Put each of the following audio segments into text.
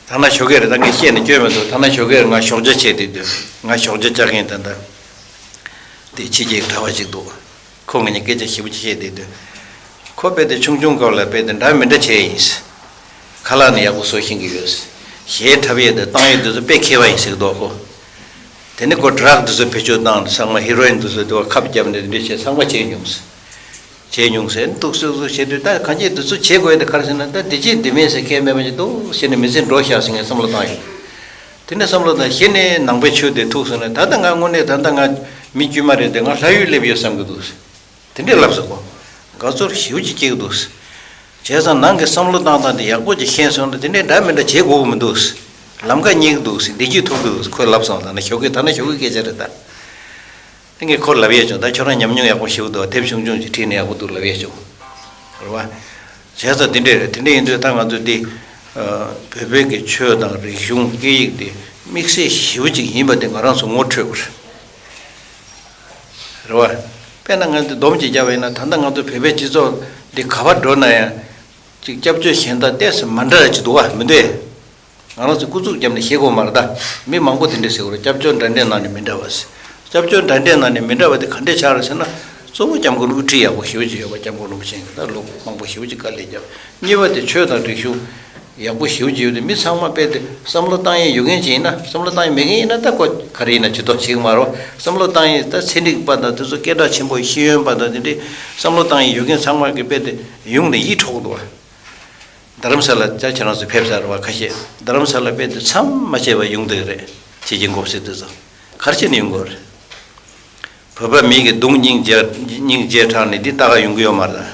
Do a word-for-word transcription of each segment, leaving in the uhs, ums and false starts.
ཐ་ན་ཞོགས་ཀས་རེད། ད་ངས་བཤད་ནས་སྐྱོན་མི་འདུག་ཐ་ན་ཞོགས་ཀས་ང་ཞོགས་ཇ་བྱས་བསྡད་དུས། ང་ཞོགས་ཇ་བཅག་མཁན་ད་ལྟ་དེ་ཕྱི་རྒྱལ་གྲྭ་པ་ཅིག་འདུག་ཁོ་ང་གཉིས་སྐད་ཆ་ཞེ་པོ་ཅིག་བཤད་བསྡད་དུས། ཁོ་དཔེ་དེ་ཆུང་ཆུང་སྐབས་ལ་དཔེ་དེ་འདྲ་མི་འདྲ་བྱས་ཡིན། ཁ་ལག་ནི་ཡག་པོ་བཟོ་ཤེས་ཀྱི་ཡོད། གཞས་འཁྲབ་ཡས་དང་བཏང་ཡས་དེ་ཚོ་དཔེ་མཁས་པ་ཡིན་ཟེར་གི་འདུག་ཁོ། དེ་ནས་ཁོ་ཌྲག་དེ་ཚོ་བེད་སྤྱོད་བཏང་ནས་ཚང་མ་ཧི་རོ་ཨིན་དེ་ཚོ་དེ་བ་ཁབ་བརྒྱབ་ནས་དེ་འདྲ་བྱས་ཚང་མ་བྱས་མྱོང་། བྱས་མྱོང་ཟེར་འདུག་སེ་བཟོ་བྱེད་དུས། ད་གང་ཅི་དེ་ཚོ་བྱེད་དགོས་དེ་ག་རེ་ཟེར་ན། ད་འདི་བྱེད་འདི་མེད་ཟེར་མཁན་མེད་པ་ཅིག་འདུག་ཟེར་ནས་མི་ཚེ་འགྲོ་ཤག་ཟེར་ངས་བསམ་བློ་བཏང་ཡོད། དེ་ནས་བསམ་བློ་བཏང་། གཞི་ནས་ནང་པའི་ཆོས་དེ་ཐུག་སོང་ན། ད་ལྟ་ང་དངོས་གནས་ད་ལྟ་ང་མི་དཀྱུས་མ་རེད་དེ། ང་ལྷ་ཡུལ་སླེབས་ཡོད་བསམ་གི་འདུག་ཟེར། དེ་འདྲས་ལབ་སོང་ཁོ། དགའ་ཚོར་ཞེ་པོ་ཅིག་སྐྱེ་གི་འདུག་ཟེར། བྱས་ཙང་ནང་གི་བསམ་བློ་བཏང་སྟངས་དེ་ཡག་པོ་ཅིག་ཤེས་སོང་ན་དེ་འདྲས་འདྲ་མི་འདྲ་བྱེད་དགོས་གི་མི་འདུག་ཟེར། ལམ་ཁ་རྙེད་གི་འདུག་ཟེར། བདེ་སྐྱིད་ཐོབ་གི་འདུག་ཟེར། ཁོས་ལབ་སོང་། ད་ནི་ཞོགས་ཀས་ད་ནི་ཞོགས་ཀས་སྐད་ཆ་རེད་ད། དེ་ངས་ཁོར་ལབ་ཡས་བྱུང་། ད་ཁྱོད་རང་ཉམས་མྱོང་ཡག་པོ་ཞེ་པོ་འདུག་དེབ་ཆུང་ཆུང་ཅིག་བྲིས་ནས་ཡག་པོ་འདུག་ལབ་ཡས་བྱུང་། རེད་བ། བྱས་ཙང་དེ་འདྲས་རེད། དེ་འདྲས་ཡིན་དུས་ད་ང་ཚོ་འདི་བོད་པའི་གི་ཆོས་དང་རིག་གཞུང་སྐད་ཡིག་དེ་དམིགས་བསལ་ཞེ་པོ་ཅིག་ཡིན་པ་དེ་ང་རང་ཚོ་ངོ་འཕྲོད་པ་རེད། རེད་བ། དཔེར་ན་ང་ཚོ་སྡོམ་ཅིག་བརྒྱབ་པ་ཡིན་ན། ད་ལྟ་ང་ཚོ་བོད་པའི་སྤྱི་ཚོགས་འདི་ག་པར་འགྲོ་ན་ཡང་ཅིག་སྐྱབས་བཅོལ་གཞན་དག་ཏོག་ཙམ་མ་འདྲ་ཅིག་འདུག་བ་མི་འདུག་ང་རང་ཚོ་སྐུ་གཟུགས་བརྒྱབ་ནས་བཤད་དགོས་མ་རེད་ད། མི་མང་པོ་དེ་འདྲས་ཟེར་གི་རེད། སྐྱབས་བཅོལ་འདྲ་འདྲའི་ནང་ནས་མི་འདྲ་བ་ཟེར། སྐྱབས་བཅོལ་འདྲ་འདྲའི་ནང་ནས་མི་འདྲ་བ་དེ་ག་འདྲས་ཆགས་རེད་ཟེར་ན། གཙོ་བོ་སྐྱབས་མགོན་དབུ་ཁྲིད་ཡག་པོ་ཞེ་པོ་ཅིག་ཡོད་པ། སྐྱབས་མགོན་རིན་པོ་ཆེ་གིས་ད་ལོ་མང་པོ་ཞེ་པོ་ཅིག་དཀའ་ལས་བརྒྱབ། གཉིས་པ་དེ་ཆོས་དང་རིག་གཞུང་ཡག་པོ་ཞེ་པོ་ཅིག་ཡོད་དེ། མི་ཚང་མ་དཔེ་དེ་བསམ་བློ་བཏང་ཡས་ཡོད་མཁན་ཅིག་ཡིན་ན། བསམ་བློ་བཏང་ཡས་མེད་མཁན་ཡིན་ན་ད་ཁོ་ག་རེ་ཡིན་ན་ཇུས་གཏོགས་བྱེད་ཀྱི་མ་རེད། བསམ་བློ་བཏང་ཡས་ད་ཚན་རིག་པ་དང་དེ་ཚོ་སྐད་གྲགས་ཆེན་པོ་ཤེས་ཡོན་པ་དང་དེ་འདྲས་བསམ་བློ་བཏང་ཡས་ཡོད་མཁན་ཚང་མ་གིས་དཔེ་དེ་ཡོང་ནས་ཡིད་འཕྲོག་འདུག་བ། རྡ་རམ་ས་ལ་ཅག་ཁྱེད་རང་ཚོ་ཕེབས་ཚར་བ་ཁ་ཤས། རྡ་རམ་ས་ལ་དཔེ་དེ་མཚམས་མ་ཆད་པར་ཡོང་བསྡད་ཀྱི་རེད། ཕྱི་རྒྱལ་མགོ་སེར་དེ་ཚོ་ག་རེ་བྱས་ནས་ཡོང་གི་ཡོད་རེད། བོད་པ་མི་གི་གདུང་སྙིང་རྗེ་སྙིང་རྗེ་དྲགས་ནས་འདི་ལྟ་ག་ཡོང་གི་ཡོད་མ་རེད།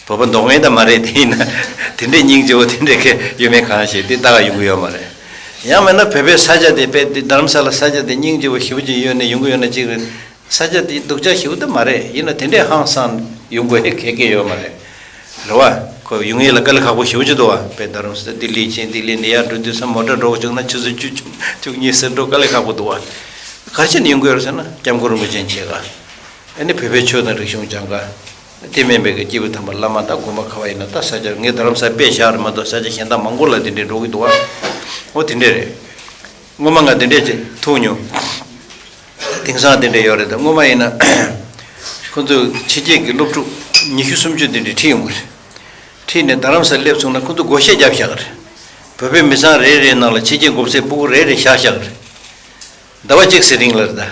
བོད་པ་མདོག་ངན་ད་མ་རེད། དེ་ཡིན་ན་དེ་འདྲའི་སྙིང་རྗེ་བོ་དེ་འདྲའི་གི་ཡོད་མེད་གང་ཤེས། འདི་ལྟ་ག་ཡོང་གི་ཡོད་མ་རེད། ཡང་མིན་ན་བོད་པའི་ས་ཆ་དེ་དཔེ་འདི་རྡ་རམ་ས་ལ་ས་ཆ་དེ་སྙིང་རྗེ་བོ་ཞེ་པོ་ཅིག་ཡོད་ནས་ཡོང་གི་ཡོད་ན་གཅིག་རེད། ས་ཆ་དེ་སྡུག་ཅག་ཞེ་པོ་དེ་མ་རེད། ཡིན་ན་དེ་འདྲའི་ཧང་སང་ཡོང་དགོས་ཧེ་གལ་གལ་ཡོད་མ་རེད། རེད་བ། ཁོ་ཡོང་ཡས་ལ་དཀའ་ལས་ཁག་པོ་ཞེ་པོ་ཅིག་འདུག་བ། དཔེ་རྡ་རམ་ས་ལྡི་ལི་ཕྱིན། ལྡི་ལི་ནས་ཡར་འགྲོ་དུས་ཙམ་མོ་ཊ་འགྲོ་བཅུག་ན་ཆུ་ཚོད་བཅུ་བཅུ་གཉིས་ཙམ་འགྲོ། དཀའ་ལས་ཁག་པོ་འདུག་བ། ག་རེ་བྱས་ནས་ཡོང་གི་ཡོད་རེད་ཟེར་ན། སྐྱབས་མགོན་རིན་པོ་ཆེ་མཇལ་ག་ཨ་ནི་བོད་པའི་ཆོས་དང་རིག་གཞུང་སྦྱང་ག་དེ་མིན་པའི་གི་སྐྱེས་བུ་དམ་པ་བླ་མ་དང་དགོན་པ་ག་བ་ཡིན་ན། ད་ས་ཆ་ངས་རྡ་རམ་ས་དཔེ་བཞག་རེད་མ་གཏོགས། ས་ཆ་གཞན་དག་མང་པོ་ལ་དེ་འདྲའི་འགྲོ་གི་འདུག་བ། འོ་དེ་འདྲས་རེད། སྔོན་མ་ང་དེ་འདྲས་ཅིག་ཐུག་མྱོང་། དེང་སང་དེ་འདྲས་ཡོད་རེད་ད། སྔོན་མ་ཡིན་ན་ཁོ་ཚོས་ཕྱི་རྒྱལ་གྱི་སློབ་ཕྲུག་ཉི་ཤུ་སུམ་ཅུ་དེ་འདྲས་ཁྲིད་ཡོང་གི་རེད། ཁྲིད་ནས་རྡ་རམ་ས་སླེབས་སོང་ན་ཁོ་ཚོ་སྒོར་གཞས་བརྒྱབ་བཞག་གི་རེད། བོད་པའི་མི་ཚང་རེ་རེའི་ནང་ལ་ཕྱི་རྒྱལ་མགོ་སེར་སྤུ་གུ་རེ་རེ་བཞག་བཞག་གི་རེད། ཟླ་བ་གཅིག་ཙམ་རིང་ལ་རེད་ད།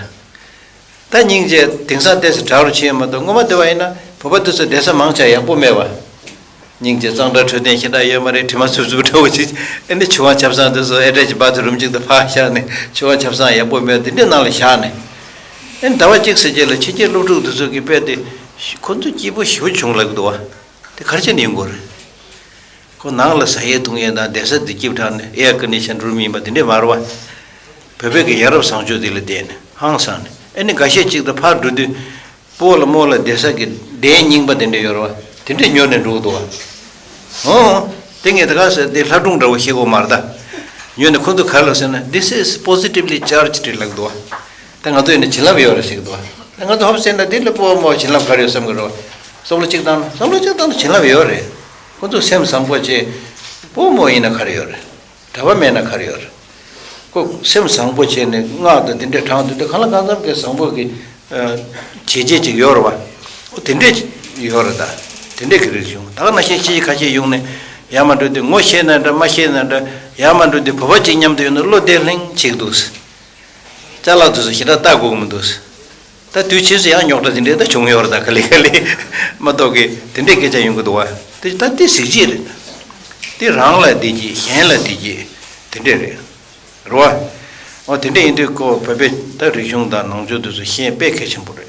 ད་སྙིང་རྗེ། དེང་སང་ཏོག་ཙམ་དྲག་རུ་ཕྱིན་ཡོད་མ་གཏོགས། སྔོན་མ་དེ་བ་ཡིན་ན་བོད་པ་དེ་ཚོ་བསྡད་ས་མང་ཆེ་ཡག་པོ་མེད་བ། སྙིང་རྗེ། གཙང་སྦྲ་འཕྲོད་བསྟེན་ཞེ་དྲག་ཡོད་མ་རེད། དྲི་མ་འཚུབ་འཚུབ་འདྲ་བོ་ཅིག་ཨ་ནི་ཆུ་དབང་ཆབ་གསང་དེ་ཚོ་ཨེ་ཊེཆ་བཱཐ་རུམ་ཅིག་ཏུ་ཕར་བཞག་ནས། ཆུ་དབང་ཆབ་གསང་ཡག་པོ་མེད་དེ་འདྲའི་ནང་ལ་བཞག་ནས། ཨ་ནི་ཟླ་བ་གཅིག་ཙམ་རྗེས་ལ་ཕྱི་རྒྱལ་སློབ་ཕྲུག་དེ་ཚོ་གིས་དཔེ་དེ་ཁོ་ཚོ་སྐྱིད་པོ་ཞེ་པོ་བྱུང་ལབ་ཀྱི་འདུག་བ། དེ་ག་རེ་བྱས་ནས་ཡོང་དགོས་རེད། ཁོ་ནང་ལ་ཟ་ཡས་འཐུང་ཡས་དང་བསྡད་ས་དེ་སྐྱིད་དྲགས་ནས་ཨེར་ཀོན་ཌི་ཤན་རུམ་ཡིན་པ་དེ་འདྲས་མ་རེད་བ། བོད་པའི་གི་ཡ་རབས་བཟང་སྤྱོད་དེ་ལ་བསྡད་ནས་ཧང་སངས་ནས། ཨ་ནི་འགའ་ཤས་ཅིག་དང་ཕར་འགྲོ་དུས་སྤོ་ལོ་རྨོ་ལོ་བསྡད་ས་གི་གདན་རྙིང་པ་དེ་འདྲས་ཡོད་རེད་བ། དེ་འདྲས་ཉོས་ནས་འགྲོ་གི་འདུག་བ། ཨོ། དེ་ངས་ད་ག་ཟེར་དེ་ལྷ་སྒྲུང་འདྲ་བོ་བཤད་དགོས་མ་རེད་ད། ཉོས་ནས་ཁོ་ཚོ་ག་རེ་ལབ་ཟེར་ན། This is positively charged ལབ་འདུག་བ། ད་ང་ཚོ་ཡིན་ན་བྱིན་རླབས་ཡོད་རེད་ཟེར་གི་འདུག་བ། ད་ང་ཚོ་ཧོབ་བསད་ན་འདི་ལ་སྤོ་བོ་རྨོ་བོ་བྱིན་རླབས་ག་རེ་ཡོད་བསམ་གི་རེད་བ། བསམ་བློ་གཅིག་བཏང་ན། བསམ་བློ་གཅིག་བཏང་ན་བྱིན་རླབས་ཡོད་རེད། ཁོ་ཚོ་སེམས་བཟང་པོ་བྱས། སྤོ་བོ་རྨོ་བོ་ཡིན་ན་ག་རེ་ཡོད་རེད། གྲྭ་པ་མེད་ན་ག་རེ་ཡོད་རེད། ཁོ་སེམས་བཟང་པོ་བྱས་ནས་སྔགས་དང་དེ་འདྲས་བགྲངས་དུས། དེ་གང་ལ་གང་འཚམ་གྱི་བཟང་པོ་གི་ཨ་བྱས་རྗེས་ཅིག་ཡོད་རེད་བ། འོ་དེ་འདྲས་ཡོད་རེད་ད། དེ་འདྲས་ཀྱི་རིག་གཞུང་། ད་ག་ནང་བཞིན་ཕྱི་རྒྱལ་ཁ་ཤས་ཡོང་ནས་ཡར་མར་འགྲོ་དུས། ངོ་ཤེས་ན་འདྲ་མ་ཤེས་ན་འདྲ། ཡར་མར་འགྲོ་དུས་བོད་པ་གཅིག་མཉམ་དུ་ཡོད་ན་བློ་བདེ་ལྷིང་བྱེད་ཀྱི་འདུག་ཅ་ལག་དེ་ཚོ་ཞེ་དྲག་ལྟ་དགོས་ཀྱི་མི་འདུག་ད་དུས་ཕྱིས་སུ་ཡང་རྙོག་དྲ་དེ་འདྲས་ད་བྱུང་ཡོད་རེད་ད། ག་ལེ་ག་ལེ་མ་གཏོགས་གི་དེ་འདྲས་སྐད་ཆ་ཡོང་གི་འདུག་བ། དེ་ད་དེ་གཟི་བརྗིད་རེད། དེ་རང་ལ་བདེ་སྐྱིད། གཞན་ལ་བདེ་སྐྱིད་དེ་འདྲས་རེད། རེད་བ། འོ་དེ་འདྲས་ཡིན་དུས་ཁོ་བོད་པའི་ད་རིག་གཞུང་དང་ནང་ཆོས་དེ་ཚོ་ཤེས་དཔེ་གལ་ཆེན་པོ་རེད།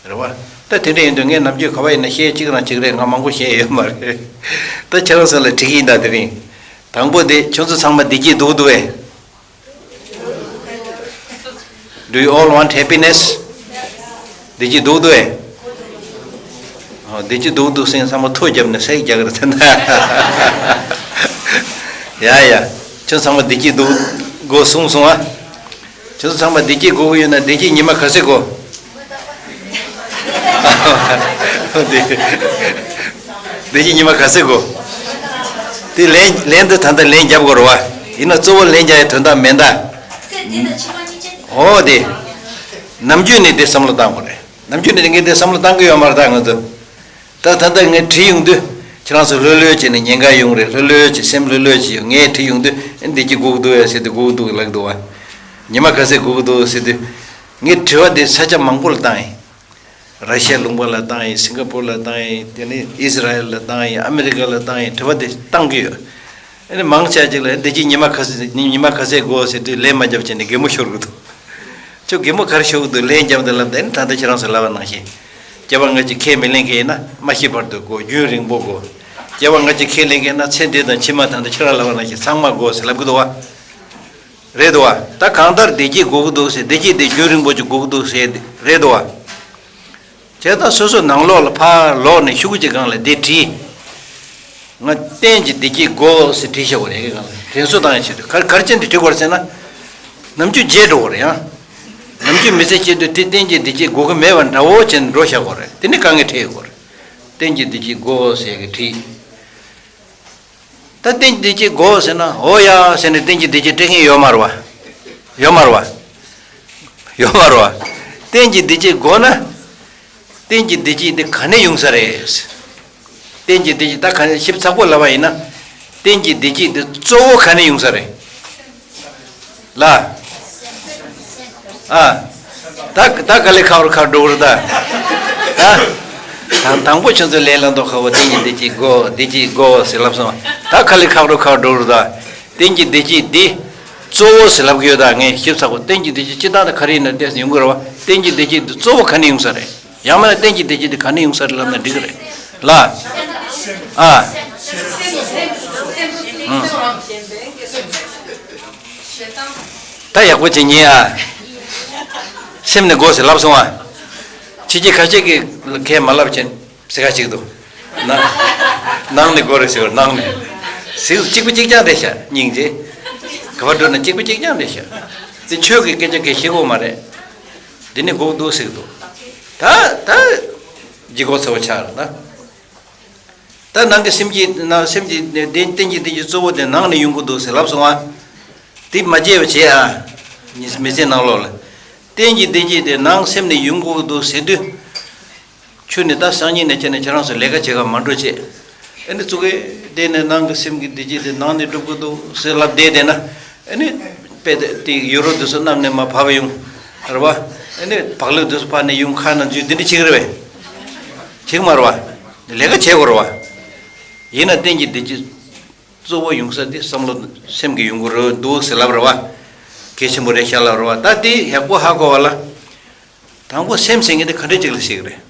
རེད་བ། ད་དེ་འདྲས་ཡིན་དུས་ངས་ནམ་རྒྱུན་ག་བ་ཡིན་ན་བཤད་གཅིག་རང་གཅིག་རེད། ང་མང་པོ་བཤད་ཡོད་མ་རེད། ད་ཁྱེད་རང་ཚོ་ལ་དྲི་གི་ཡིན་ད། དེ་རིང་དང་པོ་དེ་ཁྱོད་ཚོ་ཚང་མ་བདེ་སྐྱིད་འདུག་འདུག་ཨེ། Do you all want happiness? བདེ་སྐྱིད་འདུག་འདུག་ཨེ། ཨོ། བདེ་སྐྱིད་འདུག་འདུག་ཟེར་མཁན་ཚང་མ་ཐུགས་བརྒྱབ་ནས་ཟས་རྒྱག་གི་རེད་ཟེར་ན། ཡ་ཡ། ཁྱོད་ཚང་མ་བདེ་སྐྱིད་འདུག་དགོས་གསུངས་སོང་ཨ། ཁྱོད་ཚོ་ཚང་མ་བདེ་སྐྱིད་དགོས་ཀྱི་ཡོད་ན་བདེ་སྐྱིད་ཉི་མ་ག་ཚོད་དགོས། བདེ་སྐྱིད་ཉི་མ་ག་ཚོད་དགོས། དེ་ལན་ལན་དུ་ད་ལྟ་ལན་རྒྱབ་དགོས་རེད་བ། ཡིན་ན་གཙོ་བོ་ལན་རྒྱག་ཡའི་དོན་དག་མེད་ད། འོ་དེ། ནམ་རྒྱུན་ནས་དེ་བསམ་བློ་བཏང་དགོས་རེད། ནམ་རྒྱུན་ནས་ངས་དེ་བསམ་བློ་བཏང་གི་ཡོད་མ་རེད་ད་ང་ཚོ། ད་ད་ལྟ་ངས་བྲིས་ཡོང་དུས། ཁྱེད་རང་ཚོ་ལྷོད་ལྷོད་བྱས་ནས་ཉེན་ཁ་ཡོང་རེད། ལྷོད་ལྷོད་བྱས་སེམས་ལྷོད་ལྷོད་བྱས་ཡོང་། ངས་བྲིས་ཡོང་དུས་ཨེ་འདི་གྱིས་སྒུག་འདུག་ཨེ་ཟེར་དུས་སྒུག་འདུག་ལབ་འདུག་བ། ཉི་མ་ག་ཚད་སྒུག་འདུག་ཟེར་དུས། ངས་དྲི་བ་འདི་ས་ཆ་མང་པོ་ལ་བཏང་ཡིན། ར་ཤི་ཡ་ལུང་པ་ལ་བཏང་ཡིན། སིང་ག་པུར་ལ་བཏང་ཡིན། དེ་ནས་ཨི་ཟི་ར་ཨེལ་ལ་བཏང་ཡིན། ཨ་མི་རི་ཀ་ལ་བཏང་ཡིན། དྲི་བ་འདི་བཏང་གི་ཡོད། ཨ་ནི་མང་ཆེ་ཅིག་ལ་འདི་གྱིས་ཉི་མ་ག་ཚད་ཉི་མ་ག་ཚད་དགོས་ཟེར་དུས་ལན་མ་བརྒྱབ་བྱས་ནས་གད་མོ་ཤོར་གི་འདུག་ཁྱོད་གད་མོ་ག་རེ་ཤོར་གི་འདུག་ལན་བརྒྱབ་འདི་ལབ་འདི་ཨ་ནི་ད་ལྟ་ཁྱེད་རང་ཚོ་ལབ་པ་ནང་བཞིན། སྐྱེ་བ་སྔ་ཕྱི་ཁས་མི་ལེན་མཁན་ཡིན་ན་མ་ཤི་བར་དུ་དགོས། རྒྱུན་རིང་པོ་དགོས། སྐྱེ་བ་སྔ་ཕྱི་ཁས་ལེན་མཁན་ཡིན་ན་ཚེ་འདི་དང་ཕྱི་མ་དང་དུ་ཁྱེད་རང་ལབ་པ་ནང་བཞིན་ཚང་མ་དགོས་ཟེར་ལབ་གི་འདུག་བ། རེད་འདུག་བ། ད་གང་ལྟར་བདེ་སྐྱིད་དགོས་ཀྱི་འདུག་ཟེར། བདེ་སྐྱིད་དེ་རྒྱུན་རིང་པོ་ཅིག་དགོས་ཀྱི་འདུག་ཟེར་རེད་འདུག་བ། བྱས་ཙང་སོ་སོ་ནང་ལོགས་ལ་ཕར་ལོག་ནས་ཤུགས་ཀྱི་སྒང་ལ་འདི་བྲིས། ང་གཏན་གྱི་བདེ་སྐྱིད་དགོས་ཟེར་བྲིས་བཞག་པ་རེད། སྒང་ལ་དྲན་གསོ་བཏང་ཡ་ཆེད་དུ་ག་ག་རེ་བྱས་ནས་བྲིས་དགོས་རེད་ཟེར་ན། ནམ་རྒྱུན་བརྗེད་འགྲོ་གི་རེད་ཡང་། ནམ་རྒྱུན་མི་ཚེ་སྐྱེལ་དུས་དེ་གཏན་གྱི་བདེ་སྐྱིད་དགོས་ཀྱི་མེད་པ་འདྲ་བོ་བྱས་ནས་འགྲོ་བཞག་གི་རེད། དེ་ནི་དཀའ་ངལ་འཕྲད་ཡོད་གི་རེད། གཏན་གྱི་བདེ་སྐྱིད་དགོས་ཟེར་གི་བྲིས། ད་གཏན་གྱི་བདེ་སྐྱིད་དགོས་ཟེར་ན་འོ་ཡ་ཟེར་ནས་གཏན་གྱི་བདེ་སྐྱིད་སྤྲད་མཁན་ཡོད་མ་རེད་བ། ཡོད་མ་རེད་བ། ཡོད་མ་རེད་བ། གཏན་གྱི་བདེ་སྐྱིད་དགོས་ན། གཏན་གྱི་བདེ་སྐྱིད་འདི་ག་ནས་ཡོང་ས་རེད། གཏན་གྱི་བདེ་སྐྱིད་ད་ག་ནས་ཞིབ་ཚགས་པོ་ལབ་པ་ཡིན་ན། གཏན་གྱི་བདེ་སྐྱིད་འདི་གཙོ་བོ་ག་ནས་ཡོང་ས་རེད། ལ། ཨ། ད་ད་ག་ལེ་ཁག་རུ་ཁག་འགྲོ་གི་རེད་ད། ད། དང་དང་པོ་ཁྱོད་ཚོ་ལས་ལ་མདོ་ཁ་བོ་གཏན་གྱི་བདེ་སྐྱིད་དགོས་བདེ་སྐྱིད་དགོས་ཟེར་ལབ་སོང་། ད་ག་ལེ་ཁག་རུ་ཁག་འགྲོ་གི་རེད་ད། གཏན་གྱི་བདེ་སྐྱིད་འདི། གཙོ་བོ་ཟེར་ལབ་གི་ཡོད་ད་ངས་ཞིབ་ཚགས་པོ་གཏན་གྱི་བདེ་སྐྱིད་སྤྱི་བཏང་ད་ག་རེ་ཡིན་ན་ཏོག་ཙམ་ཡོང་གི་རེད་བ། གཏན་གྱི་བདེ་སྐྱིད་འདི་གཙོ་བོ་ག་ནས་ཡོང་ས་རེད། ཡང་མིན་ན་གཏན་གྱི་བདེ་སྐྱིད་འདི་ག་ནས་ཡོང་ས་རེད་ལབ་ན་འགྲིག་གི་རེད། ལ། ཨ། ཨང་། ད་ཡག་པོ་བྱེད་ཉེན་ཨ། སེམས་ནི་དགོས་ཟེར་ལབ་སོང་ཨ། ཕྱི་རྒྱལ་ཁ་ཤས་ཀྱིས་ཁས་མ་ལབ་ཅན་ཟེར་ཁ་ཅིག་འདུག་ནང་ནང་ནི་དགོས་རེད་ཟེར་བ་ནང་ནི། ཟེར་གཅིག་པ་གཅིག་རྐྱང་རེད་ཤག་སྙིང་རྗེ། ག་པར་འགྲོ་ན་གཅིག་པ་གཅིག་རྐྱང་རེད་ཤག་དེ་ཆོས་ཀྱི་སྐད་ཆ་གལ་ཆེ་གོ་མ་རེད། འདི་ནི་དགོས་འདུག་ཟེར་འདུག་ད་ད། ལྗིད་ཁོག་ཚ་བོ་ཆགས་རེད་ད། ད་ནང་གི་སེམས་ཀྱི་ནང་སེམས་ཀྱི་གཏན་གཏན་གྱི་གཏན་གྱི་གཙོ་བོ་དེ་ནང་ནས་ཡོང་གི་འདུག་ཟེར་ལབ་སོང་ཨ། དེ་མ་བརྗེད་པ་བྱེད་ཨ། མི་ཚེ་ནང་ལོགས་ལ། གཏན་གྱི་གཏན་གྱི་དེ་ནང་སེམས་ནས་ཡོང་གི་འདུག་ཟེར་དུས། ཁྱོད་ནི་ད་སང་ཉིན་ནས་བྱས་ནས་ཁྱེད་རང་ཚོ་ལས་ཀ་བྱེད་ག་མ་འགྲོ་བྱེད། ཨ་ནི་ཙུ་གེ་དེ་ནས་ནང་གི་སེམས་ཀྱི་བདེ་སྐྱིད་དེ་ནང་ནས་སྒྲུབ་གི་འདུག་ཟེར་ལབ་བསྡད་བསྡད་ན། ཨ་ནི། དཔེ་དེ་དེ་ཡུ་རོ་དེ་ཚོ་གནམ་ནས་མར་བབས་ཡོང་། རེད་བ། ཨ་ནི་བག་ལེབ་དེ་ཚོ་ཕར་ནས་ཡོང་ཁ་ན་འཛུལ་དེ་འདྲ་བྱེད་ཀྱི་རེད་བས། བྱེད་ཀྱི་མ་རེད་བ། ལས་ཀ་བྱེད་དགོས་རེད་བ། ཡིན་ན་གཏན་གྱི་བདེ་སྐྱིད་གཙོ་བོ་ཡོང་ས་དེ་བསམ་བློ་སེམས་ཀྱི་ཡོང་གི་རེད་འདུག་ཟེར་ལབ་རེད་བ། གལ་ཆེན་པོ་རེད་ཤག་ལབ་རེད་བ། ད་དེ་ཡག་པོ་ཧ་གོ་བ་ལ། དང་པོ་སེམས་ཟེར་མཁན་དེ་ག་འདྲ་ཅིག་ལ་ཟེར་གི་རེད།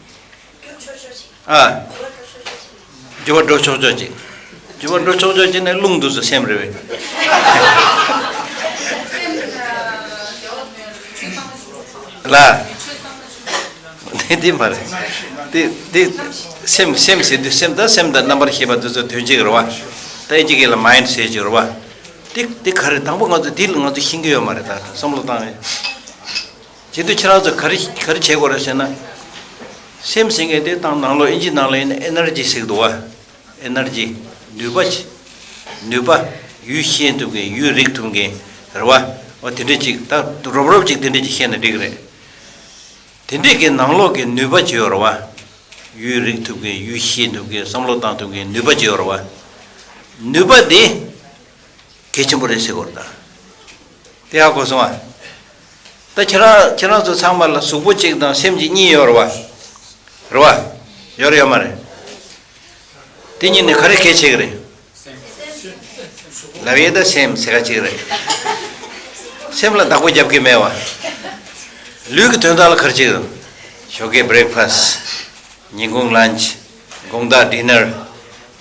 ཨ། འགྱུར་བ་འགྲོ་ཆོག་ཆོག་ཅིག་འགྱུར་བ་འགྲོ་ཆོག་ཆོག་ཅིག་ནས་རླུང་འདུག་སོ་སེམས་རེད་བས། ལ། དེ་དེ་མ་རེད། དེ་དེ་སེམས་སེམས་ཟེར་དུས་སེམས་དང་སེམས་དང་རྣམ་པར་ཤེས་པ་དེ་ཚོ་དོན་གཅིག་རེད་བ། ད་ཨི་ཇི་གི་ལ་མའིན་ཌི་ཟེར་གཅིག་རེད་བ། དེ་དེ་ག་རེ་དང་པོ་ང་ཚོ་དེ་ལ་ང་ཚོ་ཤེས་ཀྱི་ཡོད་མ་རེད་ད་བསམ་བློ་བཏང་བས། བྱེད་དུས་ཁྱེད་རང་ཚོ་ག་རེ་ག་རེ་བྱེད་དགོས་རེད་ཟེར་ན། སེམས་ཟེར་མཁན་དེ་དང་ནང་ལོགས་ཨིན་ཇི་ནང་ལ་ཡིན་ན་ཨེ་ནར་ཇི་ཟེར་གི་འདུག་བ། ཨེ་ནར་ཇི། ནུས་པ་ཅིག་ནུས་པ། ཡུལ་ཤེས་ཐུབ་མཁན་ཡུལ་རིག་ཐུབ་མཁན་རེད་བ། འོ་དེ་འདྲ་ཅིག་ད་རོབ་རོབ་ཅིག་དེ་འདྲ་ཅིག་བཤད་ན་འགྲིག་གི་རེད། དེ་འདྲས་ཀྱི་ནང་ལོགས་ཀྱི་ནུས་པ་ཅིག་ཡོད་རེད་བ། ཡུལ་རིག་ཐུབ་མཁན་ཡུལ་ཤེས་ཐུབ་མཁན་བསམ་བློ་བཏང་ཐུབ་མཁན་ནུས་པ་ཅིག་ཡོད་རེད་བ། ནུས་པ་དེ། གལ་ཆེན་པོ་རེད་ཟེར་གོ་རེད་ད། དེ་ཧ་གོ་སོང་ཨ། ད་ཁྱེད་རང་ཁྱེད་རང་ཚོ་ཚང་མ་ལ་གཟུགས་པོ་གཅིག་དང་སེམས་ཀྱི་གཉིས་ཡོད་རེད་བ། རེད་བ། ཡོད་རེད་ཡོད་མ་རེད། དེ་གཉིས་ནི་ག་རེ་གལ་ཆེ་གི་རེད། ལབ་ཡས་ད་སེམས་ཟེར་ག་གཅིག་རེད། སེམས་ལ་བདག་པོ་རྒྱབ་ཀྱི་མེད་བ། ལུས་ཀྱི་དོན་དག་ལ་ག་རེ་བྱེད་དགོས། ཞོགས་ཀས་བྷི་རེག་ཕ་སི། ཉིན་གུང་ལན་ཆི། དགོང་དག་ཌི་ནར།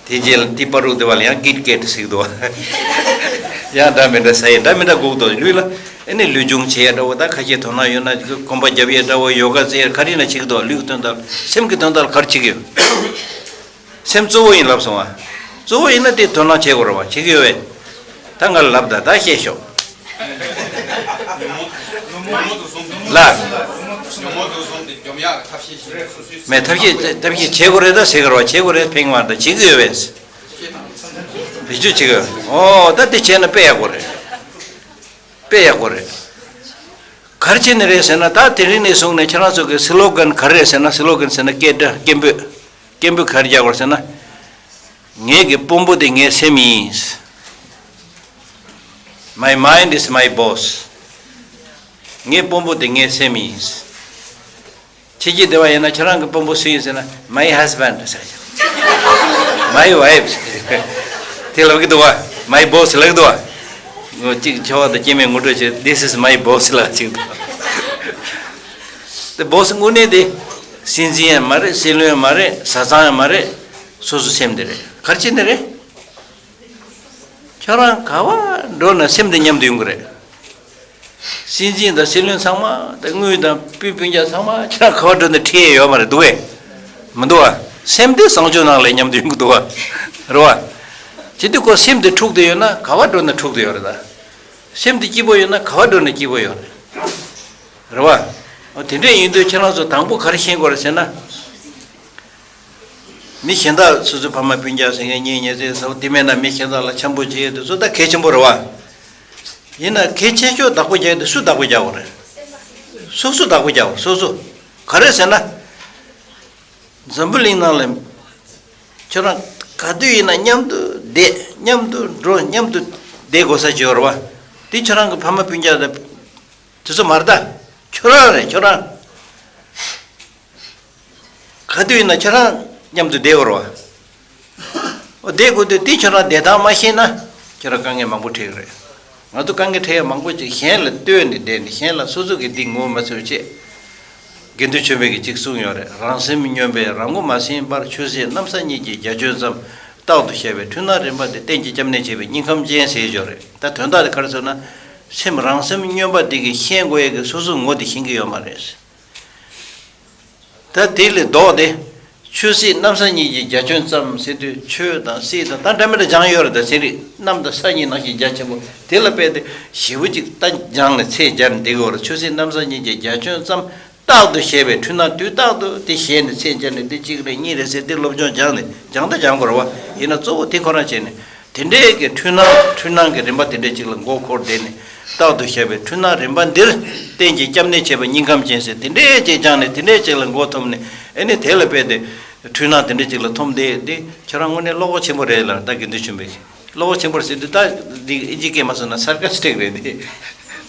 དེ་རྗེས་ལ་ཏི་པ་རུག་དེ་བ་ལ་ཡང་ཀིཊ་ཀེཊ་ཟེར་གི་འདུག་བ། ཡང་འདྲ་མི་འདྲ་ཟ་ཡས་འདྲ་མི་འདྲ་དགོས་འདུག་ལུས་ལ་ཨེ་ནི་ལུས་སྦྱོང་བྱེད་ཡས་འདྲ་བོ་ད་ཁ་ཤས་དོ་སྣང་ཡོད་ན་གོམ་པ་རྒྱབ་ཡས་འདྲ་བོ་ཡོ་ག་རྩེ་ཡས་ག་རེ་ན་བྱེད་གི་འདུག་ལུས་ཀྱི་དོན་དག་སེམས་ཀྱི་དོན་དག་ལ་ག་རེ་བྱེད་གི་ཡོད། སེམས་གཙོ་བོ་ཡིན་ལབ་སོང་བ། གཙོ་བོ་ཡིན་ན་དེ་དོ་སྣང་བྱེད་དགོས་རེད་བ་བྱེད་གི་ཡོད་བས། ད་ང་ལབ་ད་ད་བཤད་ཤོག་ལ། མེད་ཐབས་ཤེས་ཐབས་ཤེས་བྱེད་དགོས་རེད་ད་ཟེར་གི་རེད་བ་བྱེད་དགོས་རེད་ཕན་གི་མ་རེད་ད་བྱེད་གི་ཡོད་བས། བེད་སྤྱོད་བྱེད་ཀྱི་ཡོད། ཨོ་ད་དེ་བྱས་ན་དཔེ་ཡག་པོ་རེད། དཔེ་ཡག་པོ་རེད། ག་རེ་བྱས་ནས་རེད་ཟེར་ན། ད་དེ་རིང་ནས་བཟུང་ནས་ཁྱེད་རང་ཚོ་གི་སི་ལོ་གན་ག་རེ་རེད་ཟེར་ན། སི་ལོ་གན་ཟེར་ན་སྐད་སྒྲ་སྐད་འབོད། སྐད་འབོད་ག་རེ་རྒྱག་དགོས་ཟེར་ན། ངེད་ཀྱི་དཔོན་པོ་དེ་ངའི་སེམས་ཡིན། My mind is my boss. ངའི་དཔོན་པོ་དེ་ངའི་སེམས་ཡིན། ཕྱི་རྒྱལ་སྡེ་བ་ཡིན་ན་ཁྱེད་རང་གི་དཔོན་པོ་སུ་ཡིན་ཟེར་ན། My husband ཟེར། My wife. དེ་ལབ་ཀྱི་འདུག་བ། My boss ལབ་ཀྱི་འདུག་བ། ངོ་གཅིག་ཁྱོ་བ་དང་སྐྱེ་དམན་ངོ་སྤྲོད་བྱེད། This is my boss ལབ་ཅིག་འདུག་དེ་boss དངོས་གནས་དེ་སྲིད་འཛིན་ཡང་མ་རེད། སྲིད་བློན་ཡང་མ་རེད། བཟའ་ཚང་ཡང་མ་རེད། སོ་སོ་སེམས་དེ་རེད། ག་རེ་བྱས་ནས་རེད། ཁྱོད་རང་ག་བ་འགྲོ་ན་སེམས་དེ་མཉམ་དུ་ཡོང་གི་རེད། སྲིད་འཛིན་དང་སྲིད་བློན་ཚང་མ་དང་དངུལ་དང་སྤུན་སྤུན་ཀྱག་ཚང་མ་ཁྱེད་རང་ག་བ་འགྲོ་ན་ཁྲིད་ཡས་ཡོད་མ་རེད་འདུག་གས། མི་འདུག་བ། སེམས་དེ་གསང་སྤྱོད་ནང་ལ་མཉམ་དུ་ཡོང་གི་འདུག་བ། རེད་བ། བྱེད་དུས་ཁོ་སེམས་དེ་འཁྲུག་བསྡད་ཡོད་ན་ག་བ་འགྲོ་ན་འཁྲུག་བསྡད་ཡོད་རེད་ད། སེམས་དེ་སྐྱིད་པོ་ཡོད་ན་ག་བ་འགྲོ་ན་སྐྱིད་པོ་ཡོད་རེད། རེད་བ། འོ་དེ་འདྲས་ཡིན་དུས་ཁྱེད་རང་ཚོ་དང་པོ་ག་རེ་ཤེས་དགོས་རེད་ཟེར་ན། མི་གཞན་དག་སོ་སོའི་ཕ་མ་སྤུན་ཀྱག་ཟེར་མཁན་གཉེན་ཉེ་ཚན་ཟེར་བ་དེ་མེད་ན་མི་གཞན་དག་ལ་འཆམ་པོ་བྱེད་ཡས་དེ་ཚོ་ད་གལ་ཆེན་པོ་རེད་བ། ཡིན་ན་གལ་ཆེ་ཤོས་བདག་པོ་རྒྱག་ཡས་དེ་སུ་བདག་པོ་རྒྱག་དགོས་རེད། སོ་སོ་བདག་པོ་རྒྱག་དགོས། སོ་སོ། ག་རེ་ཟེར་ན། འཛམ་བུ་གླིང་ནང་ལ་ཁྱོད་རང་ག་དུས་ཡིན་ན་མཉམ་དུ་བསྡད། མཉམ་དུ་འགྲོ། མཉམ་དུ་བསྡད་དགོས་ས་ཅིག་ཡོད་རེད་བ། དེ་ཁྱོད་རང་གི་ཕ་མ་སྤུན་ཀྱག་དང་དེ་ཚོ་མ་རེད་ད། ཁྱོད་རང་རེད། ཁྱོད་རང་ག་དུས་ཡིན་ན་ཁྱོད་རང་མཉམ་དུ་བསྡད་དགོས་རེད་བ། འོ་བསྡད་དགོས་དུས་དེ་ཁྱོད་རང་བསྡད་སྟངས་མ་ཤེས་ན་ཁྱོད་རང་དཀའ་ངལ་མང་པོ་འཕྲད་ཀྱི་རེད། ང་ཚོ་དཀའ་ངལ་འཕྲད་ཡ་མང་པོ་ཅིག་གཞན་ལ་ལྟོས་ནས་བསྡད་ནས་གཞན་ལ་སོ་སོ་གི་འདི་ངོ་མ་ཚོད་ཆེད། དགེ་འདུན་ཆོས་འཕེལ་གྱིས་ཅིག་གསུངས་ཡོད་རེད། རང་སེམས་སྨྱོན་པས་རང་མགོ་མ་ཟིན་པར། ཆོས་སྲིད་གནམ་ས་གཉིས་ཀྱི་རྒྱ་ཁྱོན་ཙམ། རྟག་ཏུ་བཤད་པའི་འཁྲུལ་སྣང་རིམ་པ་འདི། གཏན་གྱི་སྐྱབས་གནས་བྱས་པའི་སྙིང་ཁམས་ཅན་ཟེར་ཡོད་རེད། ད་དོན་དག་དེ་ག་རེ་ཟེར་ན། སེམས་རང་སེམས་སྨྱོན་པ་འདི་གིས་ཤེས་དགོས་ཡས་ཀྱི་སོ་སོའི་ངོ་དེ་ཤེས་ཀྱི་ཡོད་མ་རེད། ད་དེ་ལས་ལྡོག་སྟེ། ཆོས་སྲིད་གནམ་ས་གཉིས་ཀྱི་རྒྱ་ཁྱོན་ཙམ་ཟེར་དུས་ཆོས་དང་སྲིད་དང་ད་འདྲ་མི་འདྲ་སྦྱངས་ཡོད་རེད། ད་ཚན་རིག་གནམ་དང་ས་གཉིས་ནང་བཞིན་རྒྱ་ཆེན་པོ་དེ་ལ་དཔེ་དེ་ཞེ་པོ་ཅིག་ད་སྦྱངས་ནས་ཚད་སྦྱར་ནས་བསྡད་ཀྱི་ཡོད་རེད། ཆོས་སྲིད་གནམ་ས་གཉིས་ཀྱི་རྒྱ་ཁྱོན་ཙམ་རྟག་ཏུ་བཤད་པའི་འཁྲུལ་སྣང་དུས་རྟག་ཏུ་དེ་བཤད་ནས་ཚད་སྦྱར་ནས་འདི་གཅིག་རེད་གཉིས་རེད་ཟེར་དེ་སློབ་སྦྱོང་སྦྱངས་ནས་སྦྱང་ད་སྦྱང་དགོས་རེད་བ། ཡིན་ན་གཙོ་བོ་དེ་ཁོ་རང་བྱས་ནས་དེ་འདྲས་ཀྱི་འཁྲུལ་སྣང་འཁྲུལ་སྣང་གི་རིམ་པ་དེ་འདྲས་ཅིག་ལ་མགོ་འཁོར་བསྡད་ནས། རྟག་ཏུ་བཤད་པའི་འཁྲུལ་སྣང་རིམ་པ་འདིར། གཏན་གྱི་སྐྱབས་གནས་བྱས་པ་སྙིང་ཁམས་ཅན་ཟེར་དེ་འདྲས་ཅིག་སྦྱངས་ནས་དེ་འདྲས་ཅིག་ལ་མགོ་འཐོམས་ནས། ཨེ་ནི་དེ་ལ་དཔེ་དེ་འཁྲུལ་སྣང་དེ་འདྲས་ཅིག་ལ་འཐོམས་བསྡད་དེ་ཁྱོད་རང་དངོས་གནས་བློ་ཁོག་ཆེན་པོ་རེད་ལ། ད་དགེ་འདུན་ཆོས་འཕེལ་གྱིས་བློ་ཁོག་ཆེན་པོ་རེད་ཟེར་དུས་ད་འདི་ཨིན་ཇི་སྐད་མ་སོང་ན་སར་ཀ་སི་ཊིག་རེད་དེ།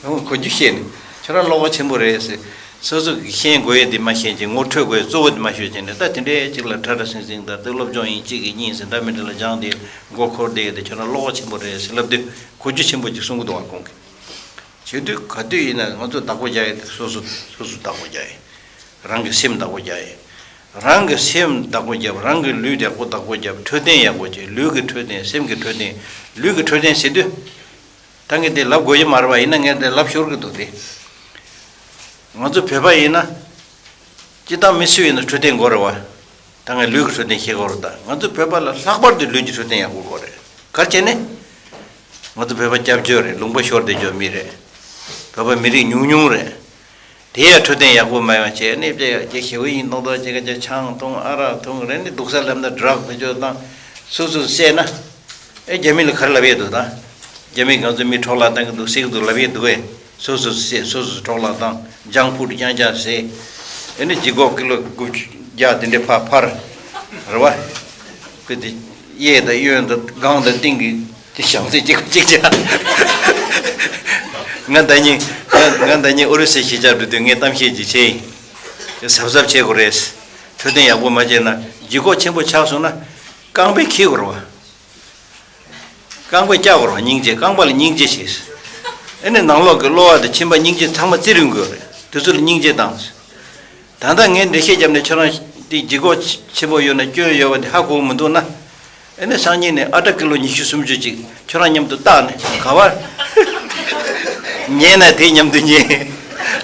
གོ་རྒྱུ་བཤད་ནས་ཁྱོད་རང་བློ་ཁོག་ཆེན་པོ་རེད་ཟེར། སོ་སོ་གི་ཤེས་དགོས་ཡས་དེ་མ་ཤེས་ཅིང་ངོ་འཕྲོད་དགོས་ཡས་གཙོ་བོ་དེ་མ་ཤེས་ཅིང་ནས། ད་དེ་འདྲའི་ཅིག་ལ་ཁྲ་ཁྲ་ཟིང་ཟིང་དང་དེ་སློབ་སྦྱོང་ཡིན་གཅིག་གིས་གཉིས་ཟེར་འདྲ་མི་འདྲ་ལ་སྦྱངས་ཏེ་མགོ་འཁོར་བསྡད་ཡས་དེ་ཁྱོད་རང་བློ་ཁོག་ཆེན་པོ་རེད་ཟེར་ལབ་དུས་གོ་རྒྱུ་ཆེན་པོ་ཅིག་གསུང་གི་འདུག་བ་ཁོང་གིས། བྱེད་དུས་ག་དུས་ཡིན་ན་ང་ཚོ་བདག་པོ་རྒྱག་ཡས་དེ་སོ་སོ་སོ་སོ་བདག་པོ་རྒྱག་ཡས། རང་གི་སེམས་བདག་པོ་རྒྱག་ཡས། རང་གི་སེམས་བདག་པོ་རྒྱབ། རང་གི་ལུས་ཡག་པོ་བདག་པོ་རྒྱབ། འཕྲོད་བསྟེན་ཡག་པོ་བྱེད། ལུས་ཀྱི་འཕྲོད་བསྟེན། སེམས་ཀྱི་འཕྲོད་བསྟེན། ལུས་ཀྱི་འཕྲོད་བསྟེན་ཟེར་དུས། ད་ངས་དེ་ལབ་དགོས་ཀྱི་མ་རེད་པ། ཡིན་ན་ངས་དེ་ལབ་ཤོར་གྱི་འདུག་སྟེ། ང་ཚོ་བོད་པ་ཡིན་ན། སྤྱིར་བཏང་མི་སུ་ཡིན་ན་འཕྲོད་བསྟེན་དགོས་རེད་པ། ད་ངས་ལུས་ཀྱི་འཕྲོད་བསྟེན་བཤད་དགོས་རེད། ད་ང་ཚོ་བོད་པ་ལ་ལྷག་པར་དུ་ལུས་ཀྱི་འཕྲོད་བསྟེན་ཡག་པོ་དགོས་རེད། ག་རེ་བྱས་ནས། ང་ཚོ་བོད་པ་སྐྱབས་བཅོལ་རེད། ལུང་པ་ཤོར་བསྡད་ཡོད་མི་རེད། བོད་པ་མི་རིགས་ཉུང་ཉུང་རེད། དེ་ཡང་འཕྲོད་བསྟེན་ཡག་པོ་མ་ཡོང་བྱས་ནས་དཔེ་ཡག་ཅིག་ཞེ་པོ་ཡིན་མདོག་མདོག་ཅིག་ག་ཅིག་ཆང་འཐུང་ཨ་རག་འཐུང་རེད་ནི་སྡུག་ས་ལབ་ན་ཌྲག་བེད་སྤྱོད་བཏང་། སོ་སོ་བསད་ན། ཨེ་རྒྱ་མི་ལ་ག་རེ་ལབ་ཡས་འདུག་ད། རྒྱ་མི་ང་ཚོ་མི་འཕྲོག་བརླག་བཏང་གི་འདུག་བསད་ཀྱི་འདུག་ལབ་ཡས་འདུག་གས། སོ་སོ་བསད། སོ་སོ་འཕྲོག་བརླག་བཏང་། ཇང་ཕུཌ་རྐྱང་རྐྱང་བཟས། ཨེ་ནི་ལྗིད་ཁོག་ཀི་ལོ་དགུ་བརྒྱ་དེ་འདྲས་ཕར་འཕར། རེད་བ། དཔེ་དེ་གཡས་དང་གཡོན་དང་སྒང་དང་སྟེང་གི་དེ་བྱང་ཚད་གཅིག་གཅིག་བྱ། ང་ཟླ་ཉིན་ང་ང་ཟླ་ཉིན་ཨོ་རི་སའི་གཞིས་ཆགས་འགྲོ་དུས་ངས་གཏམ་བཤད་ཅིག་བྱས་ཡིན། གཟབ་གཟབ་བྱེད་དགོས་རེད། འཕྲོད་བསྟེན་ཡག་པོ་མ་བྱས་ན་ལྗིད་ཁོག་ཆེན་པོ་ཆགས་སོང་ན་རྐང་པས་འཁྱེར་དགོས་རེད་བ། རྐང་པས་བཀྱག་དགོས་རེད་བ། སྙིང་རྗེ། རྐང་པ་ལ་སྙིང་རྗེ་བྱས། ཨེ་ནི་ནང་ལོགས་ཀྱི་གློ་བ་དང་མཆིན་པ་སྙིང་རྗེ་ཚང་མ་རྩིས་རིང་དགོས་རེད། དེ་ཚོ་ལ་སྙིང་རྗེ་བཏང་། ད་ལྟ་ངས་འགྲེལ་བཤད་བརྒྱབ་ནས་ཁྱོད་རང་དེ་ལྗིད་ཁོག་ཆེན་པོ་ཡོད་ན་སྐྱོན་ཡོད་པ་དེ་ཧ་གོ་གི་མི་འདུག་ན། ཨེ་ནི་སང་ཉིན་ནས་ཨ་ཊ་ཀི་ལོ་ཉི་ཤུ་སུམ་ཅུ་ཅིག་ཁྱོད་རང་མཉམ་དུ་བཏགས་ནས་ག་བར། ཉལ་ན་དེ་མཉམ་དུ་ཉལ།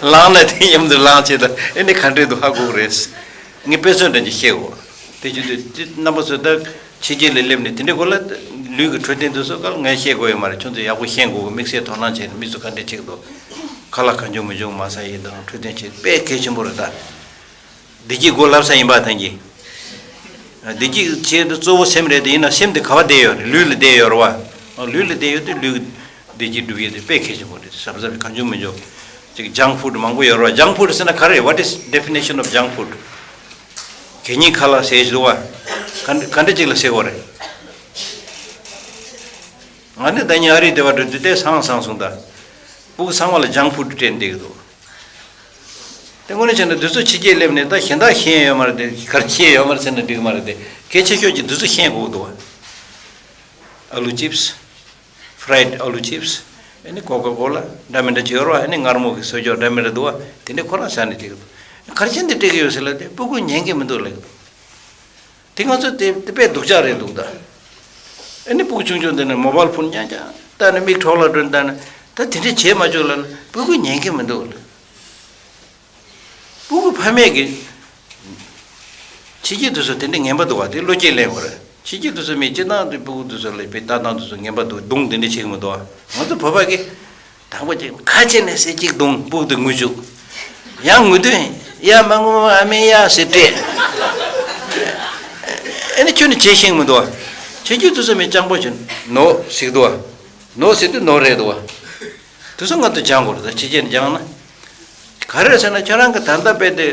ལངས་ན་དེ་མཉམ་དུ་ལངས་བྱས་དང་། ཨེ་ནི་ག་འདྲས་འདུག་ཧ་གོ་གི་རེད། ངས་དཔེ་མཚོན་འདྲ་ཅིག་བཤད་དགོས། དེ་བྱེད་དུས་དེ་རྣམ་པ་ཚོས་ད་ཕྱི་རྒྱལ་ལ་སླེབས་ནས་དེ་འདྲའི་སྐོར་ལ་ལུས་ཀྱི་འཕྲོད་བསྟེན་དེ་ཚོ་སྐོར་ངས་བཤད་དགོས་ཡོད་མ་རེད། ཁྱོད་ཚོས་ཡག་པོ་ཤེས་དགོས། དམིགས་བསལ་དོ་སྣང་བྱས་ནས་མི་ཚོ་ག་འདྲས་བྱེད་ཀྱི་འདུག་ཁ་ལག་གང་བྱུང་མི་བྱུང་མ་ཟ་ཡས་དང་། འཕྲོད་བསྟེན་བྱེད་དཔེ་གལ་ཆེན་པོ་རེད་ད། བདེ་སྐྱིད་སྒོ་ལབ་ས་ཡིན་པ་ཐང་གི། བདེ་སྐྱིད་ཆེད་དུ་གཙོ་བོ་སེམས་རེད་དེ། ཡིན་ན་སེམས་དེ་ག་བ་བསྡད་ཡོད་རེད། ལུས་ལ་བསྡད་ཡོད་རེད་བ། ལུས་ལ་བསྡད་ཡོད་དེ་ལུས་བདེ་སྐྱིད་སྒྲུབ་ཡས་དེ་དཔེ་གལ་ཆེན་པོ་རེད། གཟབ་གཟབ་གང་བྱུང་མི་འཇོག་ཅིག་ཇང་ཕུཌ་མང་པོ་ཡོད་རེད་བ། ཇང་ཕུཌ་ཟེར་ན་ག་རེ་རེད། What is definition of junk food? གད་སྙིགས་ཁ་ལག་ཟེར་ཞིག་འདུག་བ། ག་ག་འདྲ་ཅིག་ལ་ཟེར་དགོས་རེད། ང་ནི་ད་ཉིན་ཨ་རིའི་སྡེ་བ་འགྲོ་དུས་དེ་སང་སང་སོང་ད། སྤུ་གུ་ཚང་མ་ལ་ཇང་ཕུཌ་སྤྲད་བསྡད་ཀྱི་འདུག་དེ་དངོས་གནས་བྱས་ན་དུས་ཚོད་ཕྱི་རྒྱལ་སླེབས་ནས་ད་གཞན་དག་ཤེས་ཡོད་མ་རེད་དེ། ག་རེ་ཤེས་ཡོད་མ་རེད་ཟེར་ན་འགྲིག་མ་རེད་དེ། གལ་ཆེ་ཤོས་ཀྱི་དུས་ཚོད་ཤེས་དགོས་འདུག་བ། ཨ་ལུ་ཅིབས། ཕ་རའེ་ཌི་ཨ་ལུ་ཅིབས། ཨ་ནི་ཀོ་ཀ་ཀོ་ལ་འདྲ་མི་འདྲ་ཅིག་ཡོད་རེད་བ། ཨ་ནི་མངར་མོ་གི་བཟོ་བཅོས་འདྲ་མི་འདྲ་འདུག་བ། དེ་འདྲ་ཁོ་རང་ཟ་ནས་བསྡད་ཀྱི་འདུག་ག་རེ་བྱས་ནས་སྤྲད་ཀྱི་ཡོད་ཟེར་ལབ་དུས་སྤུ་གུ་ཉན་གྱི་མི་འདུག་ལབ་ཀྱི་འདུག་དེ་ང་ཚོ་དེ་དེ་དཔེ་སྡུག་ཅག་རེད་འདུག་ད། ཨ་ནི་སྤུ་གུ་ཆུང་ཆུང་དེ་ནས་མོ་བལ་ཕོན་རྐྱང་རྐྱང་བལྟས་ནས་མིག་གྲོགས་ལ་སྒྲོན་བལྟས་ནས། ད་དེ་འདྲ་བྱེད་མ་བཅུག་ལབ་ན་སྤུ་གུ་ཉན་གྱི་མི་འདུག་ལབ། སྤུ་གུ་ཕ་མས་ཀྱི་ཕྱི་རྒྱལ་དུས་སུ་དེ་འདྲ་ངན་པ་འདུག་བ། དེ་བློ་སྐྱེད་ལེན་དགོས་རེད། ཕྱི་རྒྱལ་དུས་སུ་མི་སྤྱིར་བཏང་དུ་སྤུ་གུ་དུས་སུ་ལ་དཔེ་ལྟ་སྟངས་དུས་སུ་ངན་པ་འདུག་རྡུང་དེ་འདྲ་བྱེད་ཀྱི་མི་འདུག་བ། ང་ཚོ་བོད་པ་གི་དང་པོ་ཅིག་ཁ་ཕྱེ་ནས་ཟེར་གཅིག་རྡུང་། སྤུ་གུ་དེ་ངུ་བཅུག་ཡང་ངུ་དུས་ཡ་མ་ངུ་མ་ཨ་མའི་ཡ་ཟེར་སྤྲད། ཨེ་ནི་ཁྱོད་ནི་བྱེད་ཤེས་ཀྱི་མི་འདུག་བ། ཕྱི་རྒྱལ་དུས་སུ་མི་སྤྱང་པོ་བྱུང་ནོ་ཟིག་འདུག་བ། ནོ་ཟེར་དུས་ནོ་རེད་འདུག་བ། དེ་ཚོ་ང་ཚོ་སྦྱང་དགོས་རེད། ད་ཕྱི་རྒྱལ་ནས་སྦྱངས་ན། ག་རེ་རེད་ཟེར་ན་ཁྱོད་རང་གི་ད་ལྟ་དཔེ་དེ་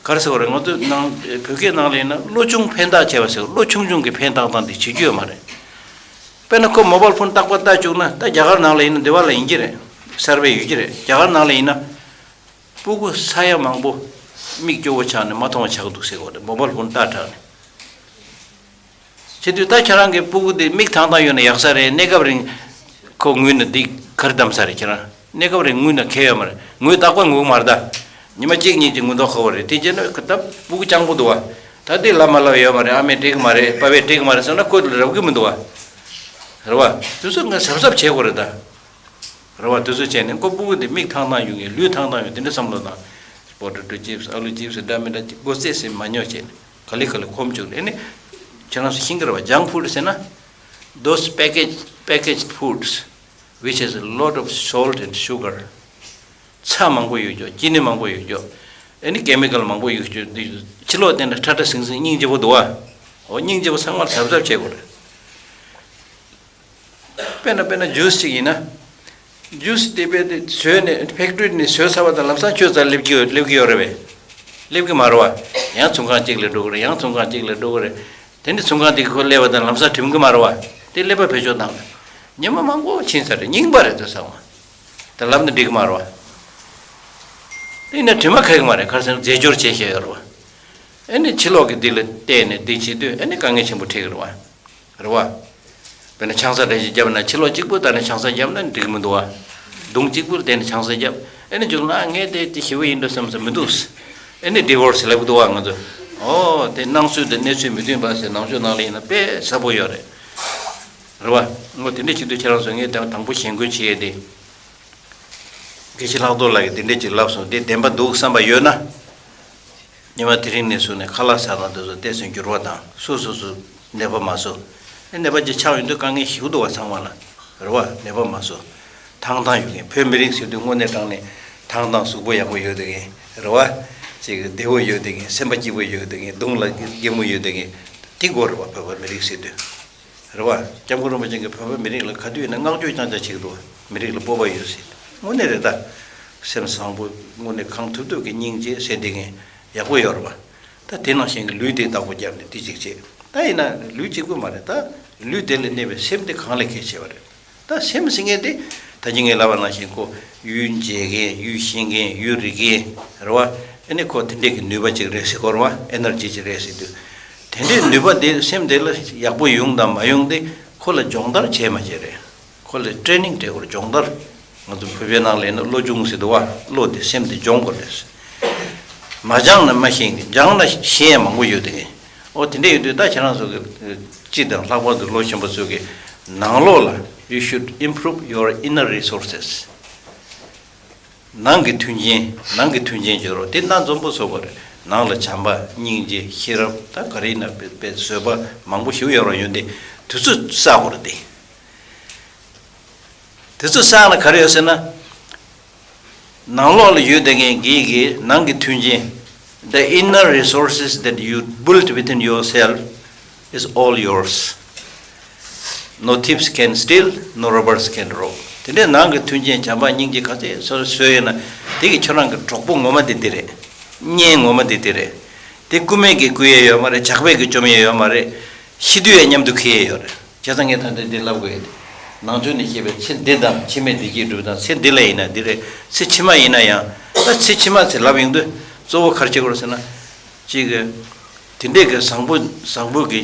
ག་རེ་ཟེར་བ་རེད། ང་ཚོ་ནང་བོད་སྐད་ནང་ལ་ཡིན་ན་བློ་ཆུང་ཕན་བཏགས་བྱས་པ་ཟེར། བློ་ཆུང་ཆུང་གི་ཕན་བཏགས་སྟངས་དེ་བྱེད་རྒྱུ་ཡོད་མ་རེད། དཔེར་ན་ཁོ་མོ་བལ་ཕོན་རྟག་པར་ལྟ་བཅུག་ན། ད་རྒྱ་གར་ནང་ལ་ཡིན་ན་འདི་བ་ལ་ཡིན་གྱི་རེད། གསར་པའི་ཡོད་ཀྱི་རེད། རྒྱ་གར་ནང་ལ་ཡིན་ན་སྤུ་གུ་ས་ཡ་མང་པོ་མིག་སྐྱོ་བོ་ཆགས་ནས་མ་མཐོང་བ་ཆགས་འདུག་ཟེར་གོ་རེད། མོ་བལ་ཕོན་ལྟ་དྲགས་ནས། བྱེད་དུས་ད་ཁྱེད་རང་གི་སྤུ་གུ་དེ་མིག་ཐང་ཐང་ཡོད་ན་ཡག་ས་རེད། གནས་སྐབས་རིང་ཁོ་ངུས་ན་འདི་གར་བསྡམ་ས་རེད། ཁྱེད་རང་གནས་སྐབས་རིང་ངུས་ན་ཁེལ་ཡོད་མ་རེད། ངུས་རྟག་པར་ངུ་གི་མ་རེད་ད། ཉི་མ་གཅིག་གཉིས་ཀྱི་ངུ་མདོག་ཁ་པོ་རེད། དེ་བྱས་ན་ད་སྤུ་གུ་སྤྱང་པོ་འདུག་བ། ད་དེ་ལབ་མ་ལབ་ཡོད་མ་རེད། ཨ་མས་སྤྲད་གི་མ་རེད། པ་ཕས་སྤྲད་གི་མ་རེད་ཟེར་ན་ཁོ་དེ་ལ་རབ་གི་མི་འདུག་བ། རེད་བ། དེ་ཚོ་ང་གཟབ་གཟབ་བྱེད་དགོས་རེད་ད། རེད་བ། དེ་ཚོ་བྱས་ནས་ཁོ་སྤུ་གུ་དེ་མིག་ཐང་ཐང་ཡོང་གི། ལུས་ཐང་ཐང་ཡོང་། དེ་འདྲ་བསམ་བློ་བཏང་། པོ་ཏེ་ཊོ་ཅིབས། ཨ་ལུ་ཅིབས་འདྲ་མི་འདྲ་ཅིག་སྒོ་རྩེད་ཟིན་མ་ཉོ་བྱས་ནས་ག་ལེ་ག་ལེ་ཁོམ་བཅུག་ནས། ཨ་ནི་ཁྱེད་རང་ཚོ་ཤེས་ཀྱི་རེད་བ། ཇང་ཕུཌ་ཟེར་ན། Those packaged, packaged foods which has a lot of salt and sugar. ཚྭ་མང་པོ་ཡོད་རྒྱུ། ཅི་ནི་མང་པོ་ཡོད་རྒྱུ། ཨ་ནི་ཀེ་མི་ཀལ་མང་པོ་ཡོད་རྒྱུ། འདི་ཕྱི་ལོགས་བལྟས་ན་ཁྲ་ཁྲ་ཟིང་ཟིང་སྙིང་རྗེ་པོ་འདུག་བ། འོ་སྙིང་རྗེ་པོ་ཚང་མ་གཟབ་གཟབ་བྱེད་དགོས་རེད། དཔེར་ན་དཔེར་ན་ཇུས་གཅིག་ཡིན་ན། ཇུས་དེ་དཔེ་དེ་བཟོས་ནས་ཕེག་ཊི་རི་ནས་བཟོས་ཚར་བ་དང་ལམ་སང་ཁྱོད་རྩར་སླེབས་ཀྱི་ཡོད། སླེབས་ཀྱི་ཡོད་རེད་པས། སླེབས་ཀྱི་མ་རེད་བ། ཡང་ཚོང་ཁང་གཅིག་ལ་འགྲོ་གི་རེད། ཡང་ཚོང་ཁང་གཅིག་ལ་འགྲོ་གི་རེད། དེ་ནས་ཚོང་ཁང་དེ་གི་ཁོ་སླེབས་པ་དང་ལམ་སང་གྲིམ་གི་མ་རེད་བ། དེ་སླེབས་པ་བེད་སྤྱོད་བཏང་། ཉི་མ་མང་པོ་ཕྱིན་ཚར་རེད། རྙིང་པ་རེད་དོ་ཚང་མ། དེ་ལམ་དུ་འགྲིག་གི་མ་རེད་བ། དེ་ཡིན་ན་དྲི་མ་ཁ་གི་མ་རེད། ག་རེ་ཟེར་ན་རྫས་སྦྱོར་བྱས་བཞག་ཡོད་རེད་བ། ཨེ་ནི་ཕྱི་ལོགས་ཀྱི་འདི་ལ་བལྟས་ནས་འདི་བྱེད་དུས་ཨེ་ནི་དཀའ་ངལ་ཆེན་པོ་འཕྲད་ཀྱི་རེད་བ། རེད་བ། དཔེར་ན་ཆང་ས་འདྲ་ཞིག་བརྒྱབ་ན་ཕྱི་ལོགས་གཅིག་པུ་ལྟ་ནས་ཆང་ས་བརྒྱབ་ན་འགྲིག་གི་མི་འདུག་བ། མདུང་གཅིག་པུར་བསྡད་ནས་ཆང་ས་བརྒྱབ། ཨེ་ནི་མཇུག་ལ་ངས་དེ་དེ་ཞེ་པོ་ཡིན་འགྲོ་བསམ་ས་མི་འདུག་ཨེ་ནི་ཌི་བོར་སི་ལབ་གི་འདུག་བ་ང་ཚོ། ཨོ་དེ་སྣང་ཚུལ་དང་གནས་ཚུལ་མི་མཐུན་པ་ཟེར་ནང་ཆོས་ནང་ལ་ཡིན་ན་དཔེ་ཟབ་པོ་ཡོད་རེད། རེད་བ། ངོ་དེ་འདྲ་བྱེད་དུས་ཁྱེད་རང་ཚོ་ངས་དང་དང་པོ་ཞེན་སྐུལ་བྱེད་ཡས་དེ། དགེ་བཤེས་ལྷག་རྡོར་ལགས་ཀྱིས་དེ་འདྲ་ཅིག་ལབ་སོང་། དེ་བདེན་པ་འདུག་བསམ་པ་ཡོད་ན། ཉི་མ་དེ་རིང་ནས་བཟུང་ནས་ཁ་ལག་ཟ་སྟངས་དེ་ཚོ་ཏོག་ཙམ་འགྱུར་བ་དང་། སོ་སོ་སོ་ནད་པ་མ་བཟོ། ཨེ་ནད་པ་ཅིག་ཆགས་ཡོང་དུས་དཀའ་ངལ་ཞེ་པོ་འདུག་བ་ཚང་མ་ལ། རེད་བ། ནད་པ་མ་བཟོ། ཐང་ཐང་ཡོད་མཁན། བོད་མི་རིགས་ཟེར་དུས་དངོས་གནས་དྲང་གནས་ཐང་ཐང་གཟུགས་པོ་ཡག་པོ་ཡོད་བསྡད་མཁན། རེད་བ། ཅིག་བདེ་བོ་ཡོད་བསྡད་མཁན། སེམས་པ་སྐྱིད་པོ་ཡོད་བསྡད་མཁན། གདོང་ལ་སྐྱིད་མོ་ཡོད་བསྡད་མཁན། དེ་དགོས་རེད་བ། བོད་པ་མི་རིགས་ཟེར་དུས། རེད་བ། སྐྱབས་མགོན་རིན་པོ་ཆེ་གིས་བོད་པ་མི་རིགས་ལ་ག་དུས་ཡིན་ན་བསྔགས་བརྗོད་རྐྱང་རྐྱང་བྱེད་ཀྱི་འདུག་བ། མི་རིགས་ལ་སྤོབས་པ་ཡོད་ཟེར། དངོས་གནས་རེད་ད། སེམས་བཟང་པོ། དངོས་གནས་གང་ཐུབ་ཐུབ་ཀྱིས་སྙིང་རྗེ་ཟེར་བསྡད་མཁན་ཡག་པོ་ཡོད་རེད་བ། ད་དེ་ནང་བཞིན་གྱི་ལུས་དེ་བདག་པོ་བརྒྱབ་ནས་དེ་གཅིག་བྱེད། ད་ཡིན་ན་ལུས་གཅིག་པུ་མ་རེད་ད། ལུས་དེ་ལ་གནས་པའི་སེམས་དེ་གང་ལས་གལ་ཆེ་བ་རེད། ད་སེམས་ཟེར་མཁན་དེ་ད་གིན་ངས་ལབ་པ་ནང་བཞིན་ཁོ་ཡུལ་མཇལ་མཁན། ཡུལ་ཤེས་མཁན། ཡུལ་རིག་མཁན་རེད་བ། ཨ་ནི་ཁོ་དེ་འདྲས་ཀྱི་ནུས་པ་ཅིག་རེད་ཟེར་གོ་རེད་བ། ཨེ་ནར་ཇི་ཅིག་རེད་ཟེར་དུས། དེ་འདྲའི་ནུས་པ་དེ་སེམས་དེ་ལ་ཡག་པོ་ཡོང་དང་མ་ཡོང་དེ་ཁོ་ལ་སྦྱོང་བརྡར་བྱས་མ་བྱས་རེད། ཁོ་ལ་ཊེ་རེ་ནིང་སྤྲད་དགོས་རེད། སྦྱོང་བརྡར། ང་ཚོ་བོད་པའི་ནང་ལ་ཡིན་ན་བློ་སྦྱོང་ཟེར་འདུག་བ། བློ་དེ་སེམས་དེ་སྦྱོང་དགོས་རེད། མ་སྦྱངས་ན་མ་ཤེས་མཁན། སྦྱངས་ན་ཤེས་ཡ་མང་པོ་ཡོད་དེ། ཨོ་དེ་འདྲ་ཡོད་དུས་ད་ཁྱེད་རང་ཚོ་གི་སྤྱི་དང་ལྷག་པར་དུ་བློ་ཆེན་པོ་ཚོ་གི་ནང་ལོགས་ལ། You should improve your inner resources. ནང་གི་མཐུན་རྐྱེན། ནང་གི་མཐུན་རྐྱེན་བྱེད་རོགས། དེ་སྣ་འཛོམས་པོ་བཟོ་དགོས་རེད། ནང་ལ་བྱམས་པ། སྙིང་རྗེ། ཤེས་རབ། ད་ག་རེ་ཡིན་ན་དཔེ་དཔེ་བཟོད་པ་མང་པོ་ཞིག་ཡོད་རོགས་ཡོད་དེ། དེ་ཚོ་བསགས་དགོས་རེད་དེ། དེ་ཚོ་བསགས་ན་ག་རེ་ཡོད་ཟེར་ན། ནང་ལོགས་ལ་ཡོད་བསྡད་མཁན་གྱི་གི་ནང་གི་མཐུན་རྐྱེན། The inner resources that you built within yourself, is all yours. No thieves can steal, no robbers can rob. དེ་འདྲའི་ནང་གི་མཐུན་རྐྱེན་བྱམས་པ་སྙིང་རྗེ་ག་ཚད་བཟོས་ཡོད་ན། དེ་གི་ཁྱོད་རང་གི་གྲོགས་པོ་ངོ་མ་དེ་དེ་རེད། གཉེན་ངོ་མ་དེ་དེ་རེད། དེ་རྐུ་མས་ཀྱིས་རྐུ་ཡས་ཡོད་མ་རེད། ཇག་པས་ཀྱིས་བཅོམ་ཡས་ཡོད་མ་རེད། ཤི་དུས་ཡང་མཉམ་དུ་འཁྱེར་ཡས་ཡོད་རེད། བྱས་ཙང་ངས་ད་ལྟ་འདི་ལབ་དགོས་ཡོད། ནང་ཆོས་ནས་བཤད་པའི་ཚེ་འདི་དང་ཕྱི་མའི་བདེ་སྐྱིད་སྒྲུབ་དང་། ཚེ་འདི་ལ་ཡིན་ན་འདི་རེད། ཚེ་ཕྱི་མ་ཡིན་ན་ཡང་། ད་ཚེ་ཕྱི་མ་ཚེ་ལབ་ཡོང་དུས་གཙོ་བོ་ག་རེ་བྱེད་དགོས་རེད་ཟེར་ན། གཅིག་གི་དེ་འདྲས་ཀྱི་བཟང་པོ་བཟང་པོ་གི་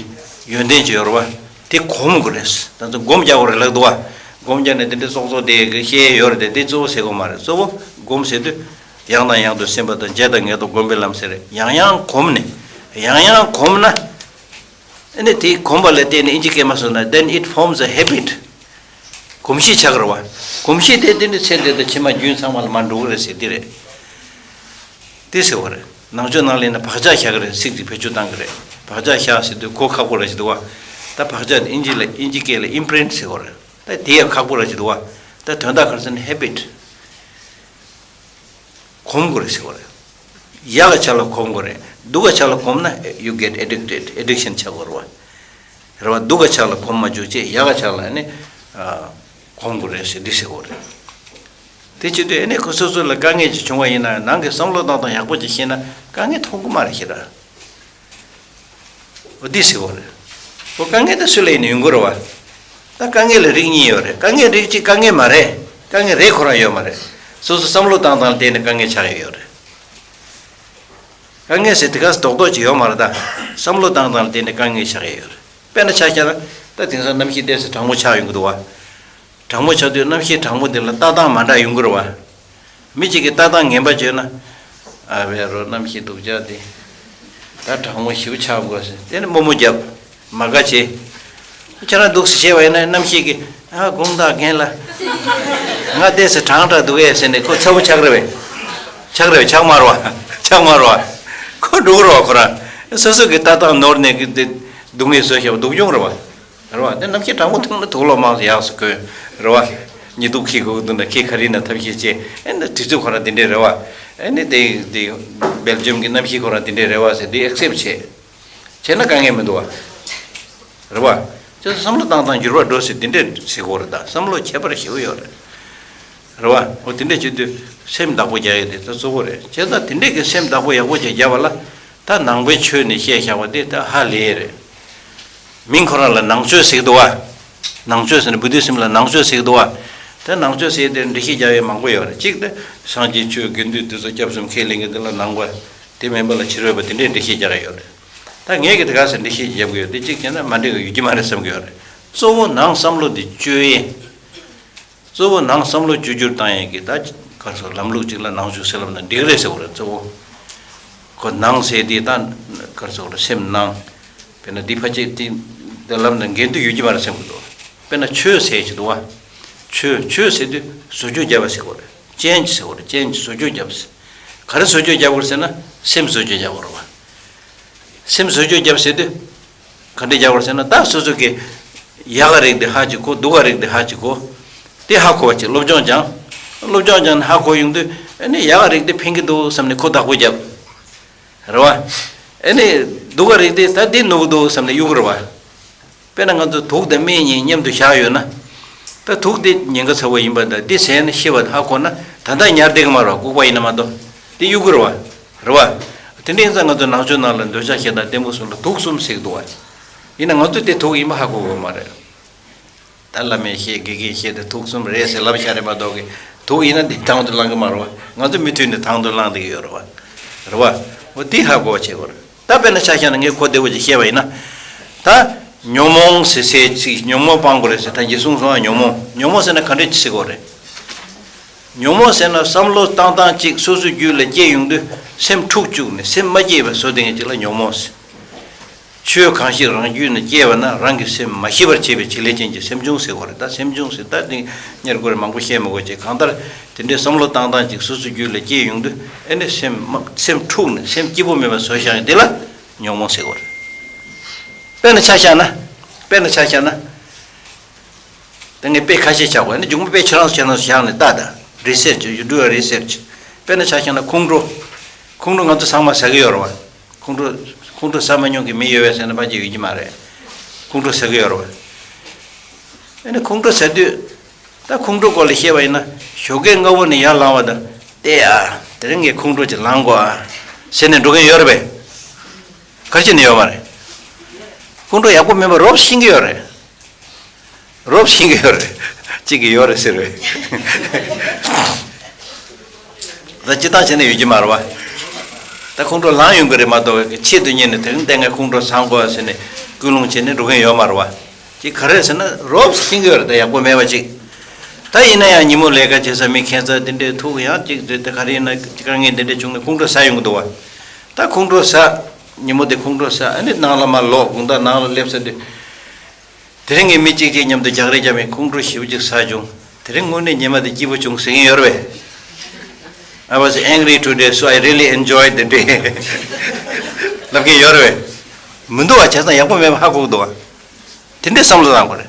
ཡོན་ཏན་ཅིག་ཡོད་རེད་བ། དེ་སྒོམ་དགོས་རེད། ད་ཚོ་སྒོམ་རྒྱག་དགོས་རེད་ལབ་འདུག་བ། སྒོམ་རྒྱག་ནས་དེ་འདྲས་སོག་སོག་དེ་གི་བཤད་ཡོད་རེད་དེ། དེ་གཙོ་བོ་ཟེར་དགོས་མ་རེད། གཙོ་བོ་སྒོམ་ཟེར་དུས་ཡང་དང་ཡང་དུ་སེམས་པ་དང་བརྒྱ་དང་ངེས་རྟོགས་སྒོམ་པའི་ལམ་ཟེར་རེད། ཡང་ཡང་སྒོམ་ནས་ཡང་ཡང་སྒོམ་ན། ཨ་ནི་དེ་གོམས་པ་ལ་བརྟེན་ནས་ཨིན་ཇི་སྐད་མ་སོང་ན། then it forms a habit. གོམས་གཤིས་ཆགས་ཀྱི་རེད་བ། གོམས་གཤིས་དེ་དེ་ནི་ཚེ་འདི་དང་ཕྱི་མ་རྒྱུན་ཚང་མ་ལ་མར་འགྲོ་གི་རེད་ཟེར་དེ་རེད། དེ་ཟེར་བ་རེད། ནང་ཆོས་ནང་ལ་ཡིན་ན་བག་ཆགས་བཞག་གི་རེད། ཚིག་ཅིག་བེད་སྤྱོད་བཏང་གི་རེད། བག་ཆགས་བཞག་ཟེར་དུས་གོ་ཁག་པོ་ར་ཞིག་འདུག་བ། ད་བག་ཆགས་དེ་ཨིན་ཇི་ལ་ཨིན་ཇི་སྐད་ལ་ཨིམ་པི་རིན་ཊི་ཟེར་བ་རེད། ད་དེ་ཡང་ཁག་པོ་ར་ཞིག་འདུག་བ། ད་དོན་དག་ག་རེ་ཟེར་ན་ཧེ་བིཊ། གོམས་དགོས་རེད་ཟེར་བ་རེད། ཡག་ག་ཆ་ལ་གོམས་དགོས་རེད། སྡུག་ག་ཆ་ལ་གོམས་ན་you get addicted, addiction ཆགས་དགོས་རེད་བ། རེད་བ། སྡུག་ག་ཆ་ལ་གོམས་མ་བཅུག་ཅེས་ཡག་ག་ཆ་ལ་ནི་ཨ་གོམས་དགོས་རེད་ཟེར་འདི་ཟེར་དགོས་རེད། དེ་བྱེད་དུས་ཨ་ནི་ཁོ་སོ་སོ་ལ་དཀའ་ངལ་ཅིག་བྱུང་བ་ཡིན་ན་ནང་གི་བསམ་བློ་བཏང་སྟངས་ཡག་པོ་ཅིག་ཤེས་ན་དཀའ་ངལ་མཐོང་གི་མ་རེད་ཤེས་ར། འོ་འདི་ཟེར་བ་རེད། འོ་དཀའ་ངལ་དེ་སུ་ལ་ཡིན་ན་ཡོང་གི་རེད་བ། ད་དཀའ་ངལ་ལ་རིགས་གཉིས་ཡོད་རེད། དཀའ་ངལ་རིགས་གཅིག་དཀའ་ངལ་མ་རེད། དཀའ་ངལ་རེད་ཁོ་རང་ཡོད་མ་རེད། སོ་སོ་བསམ་བློ་བཏང་སྟངས་ལ་བརྟེན་ནས་དཀའ་ངལ་ཆགས་ཡོད་ཡོད་རེད། དཀའ་ངལ་ཟེར་དེ་ག་རྡོག་རྡོག་ཅིག་ཡོད་མ་རེད་ད། བསམ་བློ་བཏང་སྟངས་ལ་བརྟེན་ནས་དཀའ་ངལ་ཆགས་ཡོད་ཡོད་རེད། དཔེར་ན་ཆ་བཞག་ན་ད་དེང་སང་གནམ་གཤིས་ཏོག་ཙམ་གྲང་མོ་ཆགས་ཡོང་གི་འདུག་བ། གྲང་མོ་ཆགས་དུས་གནམ་གཤིས་གྲང་མོ་འདི་ལ་ལྟ་སྟངས་མ་འདྲ་ཡོང་གི་རེད་བ། མི་གཅིག་གིས་ལྟ་སྟངས་ངན་པ་བྱས་ན། ཨ་བས་རོ་གནམ་གཤིས་སྡུག་ཅག་འདི། ད་གྲང་མོ་ཞེ་པོ་ཆགས་དགོས་ཟེར་དེ་ནི་རྨོ་མོ་རྒྱབ། མ་དགའ་བྱེད། ཁྱེད་རང་འདུག་སེ་བྱས་པ་ཡིན་ན་གནམ་གཤིས་ཀྱིས་ཨ་དགོངས་དག་རྒན་ལགས། ང་ཏོག་ཙམ་གྲང་དྲགས་འདུག་གས་ཟེར་ནས་ཁོ་ཚ་བོ་ཆགས་རེད་པས། ཆགས་རེད་པས། ཆགས་མ་རེད་པ། ཆགས་མ་རེད་པ། ཁོ་འགྲོ་གི་རེད་པ་ཁོ་རང་། སོ་སོ་གི་ལྟ་སྟངས་ནོར་ནས་གི་དེ་སྡུག་བསྔལ་བཟོ་བཞག་པ་སྡུག་གྱོང་རེད་པ། རེད་པ། དེ་གནམ་གཤིས་གྲང་མོ་ཐུག་ན་དུག་ལོག་མང་ཙམ་ཡག་ཙམ་གོན། རེད་པ། ཉི་གདུགས་འཁྱེར་དགོས་འདུག་ན་འཁྱེར། ག་རེ་ཡིན་ན་ཐབས་ཤེས་བྱེད། ཨེ་ན་དུས་ཚོད་ཁོ་རང་དེ་འདྲས་རེད་པ། ཨེ་ནི་དེ་དེ་སྦེལ་ཇམ་གྱི་གནམ་གཤིས་ཁོ་རང་དེ་འདྲས་རེད་པ་ཟེར་དེ་ཨེག་སེབ་བྱེད། བྱས་ན་དཀའ་ངལ་མི་འདུག་པ། རེད་པ། བྱས་ཙང་བསམ་བློ་བཏང་སྟངས་འགྱུར་བ་འགྲོ་ཟེར་དེ་འདྲས་ཟེར་དགོས་རེད་ད། བསམ་བློ་ཁྱད་པར་ཞེ་པོ་ཡོད་རེད། རེད་པ། འོ་དེ་འདྲས་བྱེད་དུས་སེམས་བདག་པོ་རྒྱག་ཡས་དེ་ད་གཙོ་བོ་རེད། བྱས་ཙང་དེ་འདྲས་ཀྱི་སེམས་བདག་པོ་ཡག་པོ་ཅིག་རྒྱབ་པ་ལ་ད་ནང་པའི་ཆོས་ནས་བཤད་བཞག་པ་དེ་ད་ཧ་ལས་རེད། མིང་ཁོ་རང་ལ་ནང་ཆོས་ཟེར་གི་འདུག་པ། ནང་ཆོས་ཟེར་ན་བུ་དྷི་ཛིམ་ལ་ནང་ཆོས་ཟེར་གི་འདུག་པ། ད་ནང་ཆོས་ཟེར་དེ་འགྲེལ་བཤད་རྒྱག་ཡས་མང་པོ་ཡོད་རེད། གཅིག་དེ་སངས་རྒྱས་ཆོས་དགེ་འདུན་དེ་ཚོ་སྐྱབས་གསུམ་ཁས་ལེན་གྱི་དེ་ལ་ནང་པ་དེ་མིན་པ་ལ་ཕྱི་རོལ་པ་དེ་འདྲས་འགྲེལ་བཤད་རྒྱག་ཡས་ཡོད་རེད། ད་ངས་གི་དེ་ག་ཟེར་འགྲེལ་བཤད་རྒྱབ་གི་ཡོད་དེ་གཅིག་བྱས་ན་མ་འགྲིག་གི་ཡོད་ཀྱི་མ་རེད་བསམ་གི་ཡོད་རེད། གཙོ་བོ་ནང་བསམ་བློ་དེ་བཅོས་ཡས། གཙོ་བོ་ནང་བསམ་བློ་བཅོས་བསྒྱུར་བཏང་ཡས་ཀྱི་ད་ག་རེ་ཟེར་ལམ་ལུགས་གཅིག་ལ་ནང་ཆོས་ཟེར་ལབ་ན་འགྲིག་རེད་ཟེར་བ་རེད་གཙོ་བོ། ཁོ་ནང་ཟེར་དེ་ད་ག་རེ་ཟེར་བ་རེད། སེམས་ནང་། དཔེར་ན་འདི་ཕལ་ཆེར་དེ་ལབ་ན་འགལ་འདུ་ཡོད་ཀྱི་མ་རེད་བསམ་གྱི་འདུག་དཔེར་ན་ཆོས་ཟེར་གྱི་འདུག་པ། ཆོས་ཆོས་ཟེར་དུས་བཟོ་བཅོས་བརྒྱབ་པ་ཟེར་གྱི་རེད། ཅེན་ཇི་ཟེར་གྱི་རེད། ཅེན་ཇི་བཟོ་བཅོས་བརྒྱབ་ཟེར། ག་རེ་བཟོ་བཅོས་བརྒྱབ་དགོས་ཟེར་ན་སེམས་བཟོ་བཅོས་བརྒྱབ་དགོས་རེད་པ། སེམས་བཟོ་བཅོས་བརྒྱབ་ཟེར་དུས། ག་འདྲ་རྒྱག་དགོས་ཟེར་ན་ད་སོ་སོ་གི་ཡག་ག་རིགས་དེ་ཧ་ཅིག་གོ། སྡུག་ག་རིགས་དེ་ཧ་ཅིག་གོ། དེ་ཧ་གོ་བ་ཅིག་སློབ་སྦྱོང་སྦྱང་། སློབ་སྦྱོང་སྦྱང་ནས་ཧ་གོ་ཡོང་དུས་ཨ་ནི་ཡག་ག་རིགས་དེ་ཕན་གྱི་འདུག་བསམ་ནས་ཁོ་བདག་པོ་བརྒྱབ། རེད་པ། ཨ་ནི་སྡུག་ག་རིགས་དེ་ད་འདི་ནོར་གི་འདུག་བསམ་ནས་གཡུག་གི་རེད་པ། དཔེར་ན་ང་ཚོ་དུག་དང་སྨན་གཉིས་མཉམ་དུ་བཞག་ཡོད་ན། ད་དུག་དེ་ཉེན་ཁ་ཚ་བོ་ཡིན་པ་དང་དེ་ཟས་ནས་ཤི་བ་ཧ་གོ་ན་ད་ལྟ་ཉར་བསྡད་ཀྱི་མ་རེད་པ། ལྐུགས་པ་ཡིན་ན་མ་གཏོགས། དེ་གཡུག་གི་རེད་པ། རེད་པ། དེ་འདྲ་ཡིན་ཙང་ང་ཚོ་ནང་ཆོས་ནང་ལ་འདོད་ཆགས་ཞེ་སྡང་གཏི་མུག་གསུམ་ལ་དུག་གསུམ་ཟེར་གྱི་འདུག་པ། ཡིན་ན་ང་ཚོ་དེ་དུག་ཡིན་པ་ཧ་གོ་གི་མ་རེད། ད་བླ་མས་བཤད་དགེ་རྒན་བཤད་དེ་དུག་གསུམ་རེད་ཟེར་ལབ་བཞག་རེད་མ་གཏོགས་གི། དུག་ཡིན་ན་འདི་དང་དུ་བླང་གི་མ་རེད་པ། ང་ཚོ་མུ་མཐུད་ནས་དང་དུ་བླང་བསྡད་ཀྱི་ཡོད་རེད་པ། རེད་པ། འོ་དེ་ཧ་གོ་བ་བྱེད་དགོས་རེད། ད་དཔེར་ན་ཆ་བཞག་ན་ངས་གོ་བདེ་པོ་ཅིག་བཤད་པ་ཡིན་ན། ད་ཉོན་མོངས་ཟེར་སའི་ཚིག་ཉོན་མོངས་སྤང་དགོས་རེད་ཟེར་ད་གིན་གསུངས་སོང་ང་། ཉོན་མོངས་ཉོན་མོངས་ཟེར་ན་ག་འདྲ་ཅིག་ཟེར་དགོས་རེད། ཉོན་མོངས་ཟེར་ན་བསམ་བློ་བཏང་སྟངས་གཅིག་སོ་སོའི་རྒྱུད་ལ་སྐྱེས་ཡོང་དུས་སེམས་འཁྲུག་བཅུག་ནས་སེམས་མ་སྐྱིད་པ་བཟོ་བསྡད་མཁན་ཅིག་ལ་ཉོན་མོངས་ཟེར། ཆོས་གང་ཞིག་རང་རྒྱུད་ན་སྐྱེས་པ་ན་རང་གི་སེམས་མ་ཞི་བར་བྱེད་པའི་བྱེད་ལས་ཅན་གྱི་སེམས་བྱུང་ཟེར་དགོས་རེད། ད་སེམས་བྱུང་ཟེར་ད་དེ་གཉེར་དགོས་རེད། མང་པོ་བཤད་མི་དགོས་ཅིག་གང་ལྟར་དེ་འདྲའི་བསམ་བློ་བཏང་སྟངས་ཅིག་སོ་སོའི་རྒྱུད་ལ་སྐྱེས་ཡོང་དུས་ཨེ་ནི་སེམས་མ་སེམས་འཁྲུག་ནས་སེམས་སྐྱིད་པོ་མེད་པ་བཟོ་བཞག་ཡོང་དེ་ལ་ཉོན་མོངས་ཟེར་དགོས་རེད། དཔེར་ན་ཆ་བཞག་ན། དཔེར་ན་ཆ་བཞག་ན། ད་ངས་དཔེ་ཁ་ཤས་བཞག་གོ། ཨ་ནི་མཇུག་མ་དཔེ་ཁྱེད་རང་ཁྱེད་རང་བཞག་ནས་ལྟ་ད། Research, you do a research. དཔེར་ན་ཆ་བཞག་ན་ཁོང་ཁྲོ། ཁོང་ཁྲོ་ང་ཚོ་ཚང་མ་ཟ་གི་ཡོད་རེད་པ། ཁོང་ཁྲོ། ཁོང་ཁྲོ་ཟ་མ་མྱོང་མཁན་མི་ཡོད་པས་ཟེར་ན་ཕལ་ཆེར་ཡོད་ཀྱི་མ་རེད། ཁོང་ཁྲོ་ཟ་གི་ཡོད་རེད་བ། ཨ་ནི་ཁོང་ཁྲོ་ཟ་དུས། ད་ཁོང་ཁྲོ་སྐོར་ལ་བཤད་པ་ཡིན་ན་ཞོགས་ཀས་སྔ་པོ་ནས་ཡར་ལངས་པ་དང་བལྟས་ཨ། དེ་རིང་ངས་ཁོང་ཁྲོ་ཅིག་ལངས་དགོས་ཨ། ཟེར་ནས་འགྲོ་མཁན་ཡོད་རེད་པས། ག་རེ་བྱས་ནས་ཡོད་མ་རེད། ཁོང་ཁྲོ་ཡག་པོ་མེད་པ་རོབ་ཤེས་ཀྱི་ཡོད་རེད། རོབ་ཤེས་ཀྱི་ཡོད་རེད། གཅིག་གིས་ཡོད་རེད་ཟེར་བས། ད་སྤྱིར་བཏང་བྱས་ན་ཡོད་ཀྱི་མ་རེད་བ། ད་ཁོང་ཁྲོ་ལངས་ཡོང་གི་རེད་མ་གཏོགས་ཆེད་དུ་གཉེར་ནས་དེ་རིང་ལྟས་ངན་ཁོང་ཁྲོ་ཟ་དགོས་ཟེར་ནས་ཀུན་སློང་བྱས་ནས་འགྲོ་མཁན་ཡོད་མ་རེད་བ། ཅིག་ག་རེ་ཟེར་ན་རོབ་ཤེས་ཀྱི་ཡོད་རེད། ད་ཡག་པོ་མེད་པ་ཅིག་ད་ཡིན་ན་ཡང་ཉིན་མོ་ལས་ཀ་བྱེད་ས་མི་ཁྱད་མཚར་དེ་འདྲའི་ཐུག་ཡང་ཅིག་དེ་དེ་ག་རེ་ཡིན་ན་དཀའ་ངལ་དེ་འདྲ་བྱུང་ན་ཁོང་ཁྲོ་ཟ་ཡོང་གི་འདུག་བ། ད་ཁོང་ཁྲོ་ཟ། ཉིན་མོ་དེ་ཁོང་ཁྲོ་ཟ། ཨ་ནི་ནང་ལ་མར་ལོག་དགོང་དག་ནང་ལ་སླེབས་ས་དེ། དེ་རིང་ངས་མི་གཅིག་གཅིག་མཉམ་དུ་རྒྱག་རེས་བརྒྱབ་པའི་ཁོང་ཁྲོ་ཞེ་པོ་ཅིག་ཟ་བྱུང་། དེ་རིང་དངོས་གནས་ཉི་མ་དེ་སྐྱིད་པོ་བྱུང་ཟེར་མཁན་ཡོད་རེད་པས། I was angry today, so I really enjoyed the day. ལབ་མཁན་ཡོད་རེད་པས། མི་འདུག་བ། བྱས་ཙང་ཡག་པོ་མེད་པ་ཧ་གོ་གི་འདུག་བ། དེ་འདྲའི་བསམ་བློ་བཏང་དགོས་རེད།